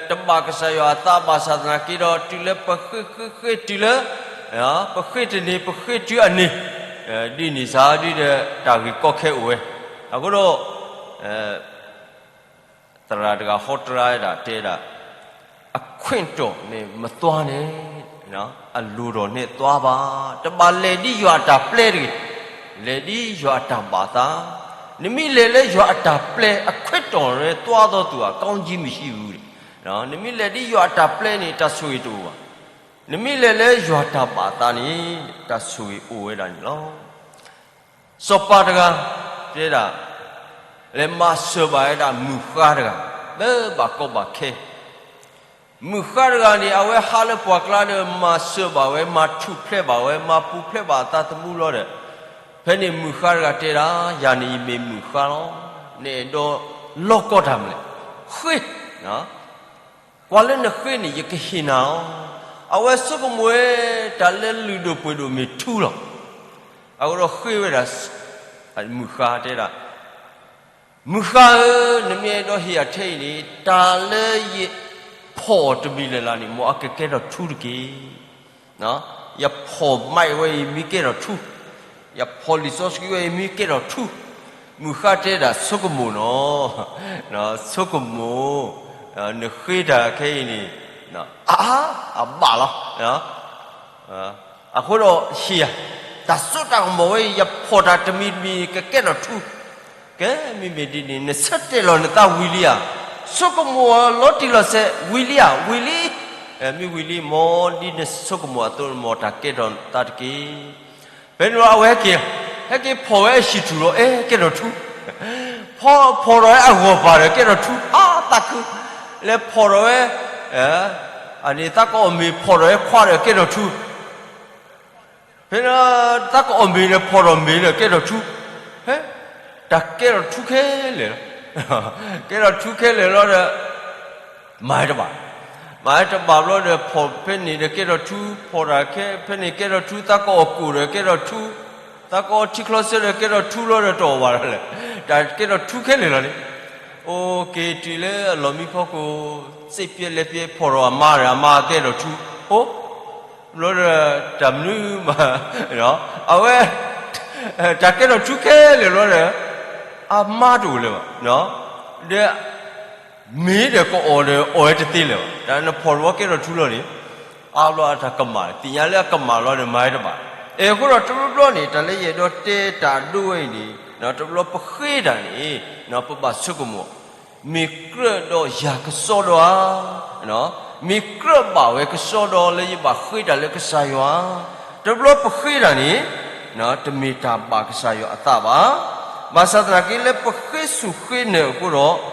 တဘၣ်ကစၢ်ယွၤအသးဘၣ်ဆၣ်သနာ်က့ဒီး တုၤလၢပဃ့ဃ့ဃ့တုၤလၢ, ပဃ့တန့ၢ်ပဃ့တုၤအန့ၢ်, ဒ်န့ၣ်စ့ၢ်ဒ်ဒီး တၢ်ဂ့ၢ်ကီခဲအိၣ်ဝဲ, အဃိဒီး သရၣ်တဂၤဟီတရါဝဲဒၣ်တဲဒၣ်, အခွင့်တော်နဲ့မသွားနဲ့, အလိုတော်နဲ့သွားပါ, တဘၣ်လဲၤဒ်ယွၤအတၢ်ပျဲတဂ့ၤ, လဲၤဒ်ယွၤအတၢ်ဘၣ်သး, နမ့ၢ်လဲၤလၢယွၤအတၢ်ပျဲ အခွင့်တော်နဲ့သွားသောသူဟာကောင်းခြင်းမရှိဘူး, နမ့ၢ်လဲၤဒ်ယွၤအတၢ်ပျဲန့ၣ် တၢ်ဆိၣ်ဂ့ၤတအိၣ်ဘၣ်, နမ့ၢ်လဲၤလၢယွၤတၢ်ဘၣ်သးန့ၣ် တၢ်ဆိၣ်ဂ့ၤအိၣ်ဝဲဒၣ်န့ၣ်လီၤ. စီၤပၤတဂၤ, တဲဒၣ်, လဲၤမၤစၢၤဘၣ်ဝဲဒၣ်မုၢ်ဃါတဂၤ, လၢဘၣ်ကီဘၣ်ခဲ, မုၢ်ဃါတဂၤန့ၣ် အဝဲဟးလၢပှၢ်ကျါဒီး မၤစၢၤဘၣ်ဝဲ, မၤထူၣ်ဖျဲးဘၣ်ဝဲ, မၤပူၤဖျဲးဘၣ်အသးသမူလီၤဒီး, ဖဲန့ၣ်မုၢ်ဃါတဂၤတဲဒၣ်, ယၤန့ၣ်ယမ့ၢ်မုၢ်ဃါလီၤ, နအဲၣ်ဒိးလီၢ်ကီတၢ်မနုၤလဲၣ်, ဃ့ ကွၢ်လၢနဃ့န့ၣ် ယကဟ့ၣ်နၤလီၤ. အဝဲဆိကမိၣ်ဝဲ တၢ်လၢလုၢ်ဒိၣ်ပှ့ၤဒိၣ်မ့ၢ်ထူလီၤ. အဃိဒီးဃ့ဝဲဒၣ် မုၢ်ဃါတဲဒၣ်, မုၢ်ဃါဧၢ, နမ့ၢ်အဲၣ်ဒိးဟ့ၣ်ယၤထဲအံၤန့ၣ် တၢ်လၢယဖီၣ်တမံၤလၢ်လၢ်န့ၣ် မ်အကကဲထီၣ်ထူတက့ၢ်. ယဖီၣ်မးဝဲအံၤမ့ၢ်ကဲထီၣ်ထူ, ယဖီၣ်လံာ်စီဆှံဝဲအံၤမ့ၢ်ကဲထီၣ်ထူ, မုၢ်ဃါတဲဒၣ် ဆိကမိၣ်နီၤ, ဆိကမိၣ်, နဃ့တၢ်ခဲအံၤန့ၣ်, အါ, အဘၣ်လီၤ. အဃိဒီးဟ့ၣ်ယၤ, တၢ်စိတၢ်ကမီၤဝဲအံၤ ယဖီၣ်တၢ်တမံၤတမံၤ ကကဲထီၣ်ထူ, ကဲမ့မ့ၢ်ဒ်န့ၣ် နဆၢတဲာ်လီၤနသးဝံၤလံဧါ, ဆိကမိၣ်လီၤတံၢ်လီၤဆဲးဝံၤလံဧါ, ဝံၤလံ, မ့ၢ်ဝံၤလံ မ်ဒ်နဆိကမိၣ်အသိး မ်တၢ်ကဲထီၣ်နသးတက့ၢ်. ဖဲန့ၣ်လီၤအဝဲဟဲက့ၤ, ဟဲက့ၤဖီၣ်ဝဲအဟံၣ်ထူၣ်ဒီး အဲကဲထီၣ်ထူ, ဖီၣ်ထီၣ်ဝဲအဂီၢ်ပၤဒီး ကဲထီၣ်ထူ, အါသးခု, လဲၤဖီၣ်ထီၣ်ဝဲ အန့ၣ်သးကအီၣ်မ့ၤ ဖီၣ်ထီၣ်ဝဲခွါဒီး ကဲထီၣ်ထူ, ဖဲန့ၣ်သးကအီၣ်မ့ၤဒီး ဖီၣ်ထီၣ်မ့ၤဒီး ကဲထီၣ်ထူ, ဟဲ, တၢ်ကဲထီၣ်ထူခဲလၢာ်လီၤ, ကဲထီၣ်ထူခဲလၢာ်လီၤဒီး မၤဝဲတဘၣ်, မၤဝဲတဘၣ်ဘျီဒီး ဖီၣ်ဖဲန့ၣ်ဒီးကဲထီၣ်ထူ, ဖီၣ်တၢ်ခဲဖဲန့ၣ်ကဲထီၣ်ထူ, သးကအီၣ်ကိၣ်ဒီးကဲထီၣ်ထူ, သးကအီထံချီဆၢဒီးကဲထီၣ်ထူလီၤဒီး တအီၣ်ဘၣ်ဒ်လဲၣ်, တၢ်ကဲထီၣ်ထူခဲလၢာ်လီၤန့ၣ်, အိၣ်က့ၤတုၤလၢအလီၢ်မံဖီခိၣ်, စ့ပျဲလဲပျဲ ဖီၣ်ထီၣ်အမါဒီး အမါကဲထီၣ်ထူ, အိၣ် ဘျီဒီးတၢ်မနုၤမး, အဝဲ တၢ်ကဲထီၣ်ထူခဲလၢာ်လီၤဒီး အမါတအိၣ်လၢၤဘၣ်, ဒီး မ့ၢ်ဒီးကအီၣ်ဒီးအီၣ်ဝဲတသ့လၢၤဘၣ်, တၢ်နဖီၣ်တဘျီကဲထီၣ်ထူလီၤန့ၣ်, အါဘျီအတၢ်ကမၣ် သ့ၣ်ညါလၢအကမၣ်လီၤဒီး မၤဝဲတဘၣ်, အဃိဒီးတဘျီဘျီန့ၣ် တၢ်လၢယအဲၣ်ဒိးတဲတၢ်အဒိဝဲအံၤန့ၣ် တဘျီပဃ့တၢ်န့ၣ် ပဘၣ်ဆိကမိၣ် မ့ၢ်ကြၢးဒီးယၤကစီဒီဧါ, မ့ၢ်ကြၢးဘၣ်ဝဲကစီဒီလၢယဘၣ်ဃ့တၢ်လၢကစၢ်ယွၤ, တဘျီပဃ့တၢ်န့ၣ် တမ့ၢ်တၢ်ဘၣ်ကစၢ်ယွၤအသးဘၣ်. ဘၣ်ဆၣ်သနာ်က့လၢပဃ့ဆူၣ်ဃ့နၢၤအဃိဒီး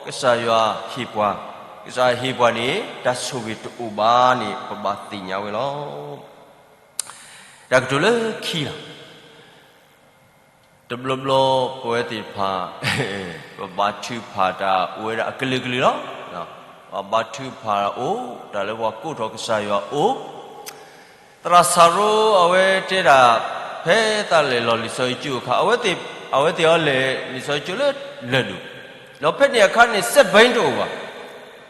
ကစၢ်ယွၤဟ့ၣ်ပှၤ, ကစၢ်ယွၤဟ့ၣ်ပှၤန့ၣ် တၢ်ဆိၣ်ဂ့ၤတအိၣ်ဘၣ်န့ၣ် ပဘၣ်သ့ၣ်ညါဝဲလီၤ. တၢ်ကတိၤလၢခံလီၤ. တဘျီဘျီပဝဲသ့ၣ်တဖၣ် ပဘါထုကဖၣ်တၢ်အိၣ်ဝဲဒၣ်အကလုာ်ကလုာ်လီၤ. ပဘါထုကဖၣ်အိၣ် တၢ်လၢပှၤကိးထီၣ်ကစၢ်ယွၤအိၣ်, သရၣ်စၤရိအဝဲတဲဒၣ် ဖဲသးလဲၤလီၤလံာ်စီဆှံကၠိအခါ အဝဲသ့ၣ်အီၤလဲၤလံာ်စီဆှံကၠိလၢလၢၢ်ဒိၣ်, ဒီးဖဲန့ၣ်အခါန့ၣ် စဲးဘၣ်တအိၣ်ဘၣ်,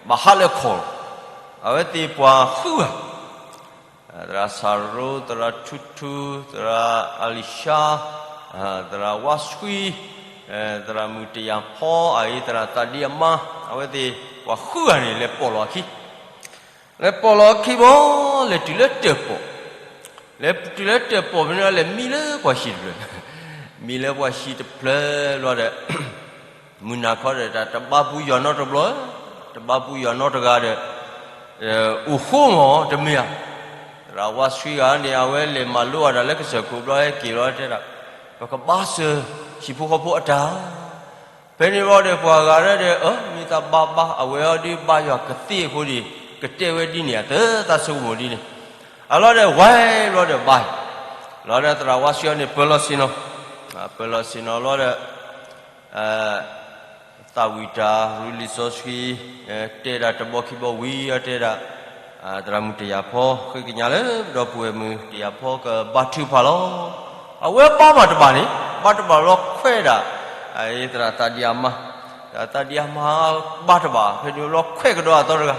ဘၣ်ဟးလၢခီၣ်လီၤ. အဝဲသ့ၣ်ပှၤဃုဂၤ သရၣ်စၤရိ, သရၣ်ထူထူ, သရၣ်အလံၡါ, သရၣ်ဝါဆှံ, သရၣ်မုၢ်တယၢ်ဖီအံၤ သရၣ်သးဒံအမါ, အဝဲသ့ၣ်ပှၤဃုဂၤန့ၣ် လဲၤပိာ်လီၤအခံ, လဲၤပိာ်လီၤအခံဘီ, လဲၤတုၤလၢတၢၣ်ပီၣ်, လဲၤတုၤလၢတၢၣ်ပီၣ်ဖဲန့ၣ် လဲၤမံလၢပှၤဟံၣ်တဖျၢၣ်, မံလၢပှၤဟံၣ်တဖျၢၣ်ဘျီဒီး မုၢ်နၤခီဒီး တၢ်တဘါပူၤယွၤနီတဘျီ, တဘါပူၤယွၤနီတဂၤဒီး အိၣ်ဃိမီၤတမ့ၢ်ဧါ. သရၣ်ဝါဆှံဂၤန့ၣ် အဝဲလဲၤမၤလိအတၢ်လၢကစၢၢ်ခိၣ်ဘျီ ဟဲက့ၤလီၤတဲဒၣ် ပကဘါစၢၤဟံၣ်ဖိဃီဖိအတၢ်, ဖဲန့ၣ်ဘျီဒီး ပှၤဂၤဒီး မ့ၢ်သးဘါဘါ အဝဲအီၤဒုးဘါယွၤကသ့အဃိဒီး ကတဲဝဲဒ်န့ၣ် အသးသးဆိကမိၣ်ဒ်န့ၣ်, အလီၤဒီးဝဲဘျီဒီးဘါ, လီၤဒီးသရၣ်ဝါဆှံအီၤန့ၣ် ပၢၤလီၢ်ဆ့ၣ်နီၤ, ပၢၤလီၢ်ဆ့ၣ်နီၤလီၤဒီး သးဝံၣ်တၢ်ရူလံာ်စီဆှံ, တဲဒၣ်တဘီခံဘီဝံၤ အတဲဒၣ် သရၣ်မုၣ်တယၢ်ဖီ ဃ့ကညးလၢပဒီပုၢ်ဝဲၢ်မုၣ်တယၢ်ဖီ ကဘါထုကဖၣ်လီၤ. အဝဲဘါမးတဘၣ်န့ၣ် ဘါတဘၣ်လီၤခွဲးဒၣ် သရၣ်သးဒံအမါ, သရၣ်သးဒံအမါဘါတဘၣ် ဖဲန့ၣ်လီၤခွဲးကဒီးအသီတဂၤ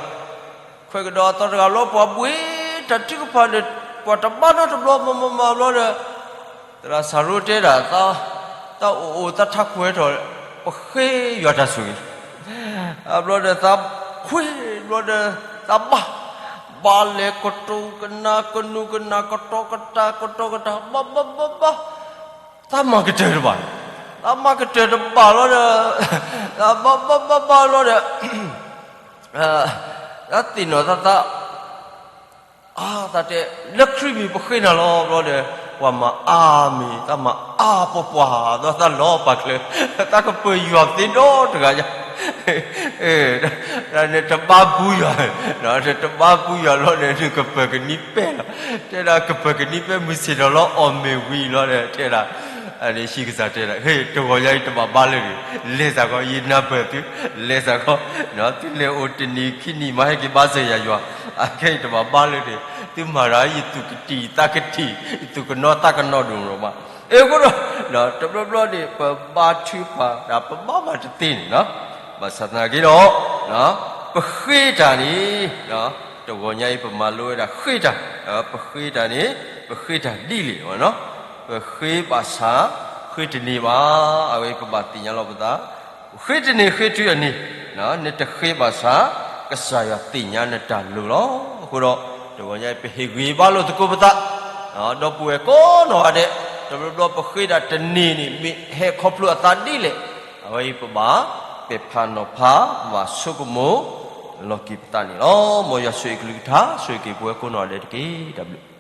ခွဲးကဒီးအသီတဂၤလီၤ ပှၤဘှံးတၢ်ထုကဖၣ်ဒီး ပှၤတဘါနီတဘျီမၤမၤမၤဘျီဒီး သရၣ်စၤရိတဲဒၣ် သးအိၣ်အိၣ်သးထးခိၣ်ဝဲထီၣ် ပဃ့ယွၤတၢ်ဆိၣ်ဂ့ၤ, အဘျီဒီး သးခွ့းဘျီဒီး သးဘါ, ဘါလဲၤကတိၤကနၣ်ကနူၤကနၣ် ကတီကတၢၢ် ကတီကတၢၢ် ဘါဘါဘါဘါ သးမၤကတၢၢ်တဘၣ်, သးမၤကတၢၢ်တဘၣ်လီၤဒီး သးဘါဘါဘါဘါလီၤဒီး သးသ့ၣ်နီၣ်သးသး အါသးတဲ လၢခရံာ်မံၤပဃ့နၤလီၤဘျီဒီး ပှၤမၤအါမံၤ သးမၤအါပှၤပှၤ ဒီးသးလီၤပာ်ချၢ သးကပၢၤယွၤသ့ဒီတဂၤညါ နတဘါပူၤယွၤ, နတဘါပူၤယွၤလီၤဒီး နကပၢၤကနံၤပဲလီၤ, တဲဒၣ်ကပၢၤကနံၤပဲ မုၢ်ဆ့ၣ်ထီၣ်လီၤ အီၣ်မ့ၤဝံၤလီၤဒီး တဲဒၣ် ဟံၣ်ကစၢ်တဲဒၣ် တဂီၤညါအံၤတဘၣ်ဘါလၢာ်န့ၣ် လဲၤစ့ၢ်ကီး ယနၢ်ပၢၢ်သု လဲၤစ့ၢ်ကီး သုလဲၤအိၣ်တနံၤခံနံၤ မၤဟဲက့ၤဘါစၢၤယၤယွၤ အခဲအံၤတဘၣ်ဘါလၢာ်န့ၣ် သုမၤတၢ် ယသူၣ်ကတံၢ်သးကတံၢ် ယသူၣ်ကနီၤသးကနီၤဒိၣ်မး အဃိဒီး တဘျီဘျီန့ၣ် ပဘါထုကဖၣ်တၢ် ပဘါမးတသ့န့ၣ် ဘၣ်ဆၣ်သနာ်က့ဒီး ပဃ့တၢ်န့ၣ် တဂီၤညါအံၤ ပမၤလိဝဲဒၣ်ဃ့တၢ်, ပဃ့တၢ်န့ၣ် ပဃ့တၢ်ဒ်လဲၣ်, ပဃ့ဘၣ်ဆၣ် ဃ့တန့ၢ်ဘၣ်, အဝဲပဘၣ်သ့ၣ်ညါလီၤပသး, ဃ့တန့ၢ်ဃ့တုၤအန့ၣ်, နတဃ့ဘၣ်ဆၣ် ကစၢ်ယွၤသ့ၣ်ညါနတၢ်လိၤလီၤ. အဃိဒီး တဂီၤညါအံၤ ပဟ့ၣ်ဂံၢ်ဘါလိာ်သကိးပသး ဒီပုၢ်ဝဲၢ်ကိးနီၢ်ဂၤဒဲး, တဘျီဘျီပဃ့ဒၣ်တန့ၢ်န့ၣ် မ့ၢ်ဟဲခီဖျိအသးဒ်လဲၣ်, အဝဲအံၤပဘၣ်ပဲာ်ဖးနီၤဖး ပဘၣ်ဆိကမိၣ် လီၤက့ၤပသးန့ၣ်လီၤ. မ်ယွၤဆိၣ်ဂ့ၤကလုၢ်ကထါ ဆိၣ်ဂ့ၤက့ၤပဝဲကိးနီၢ်ဂၤဒဲးတက့ၢ်. တၢ်ဘျုး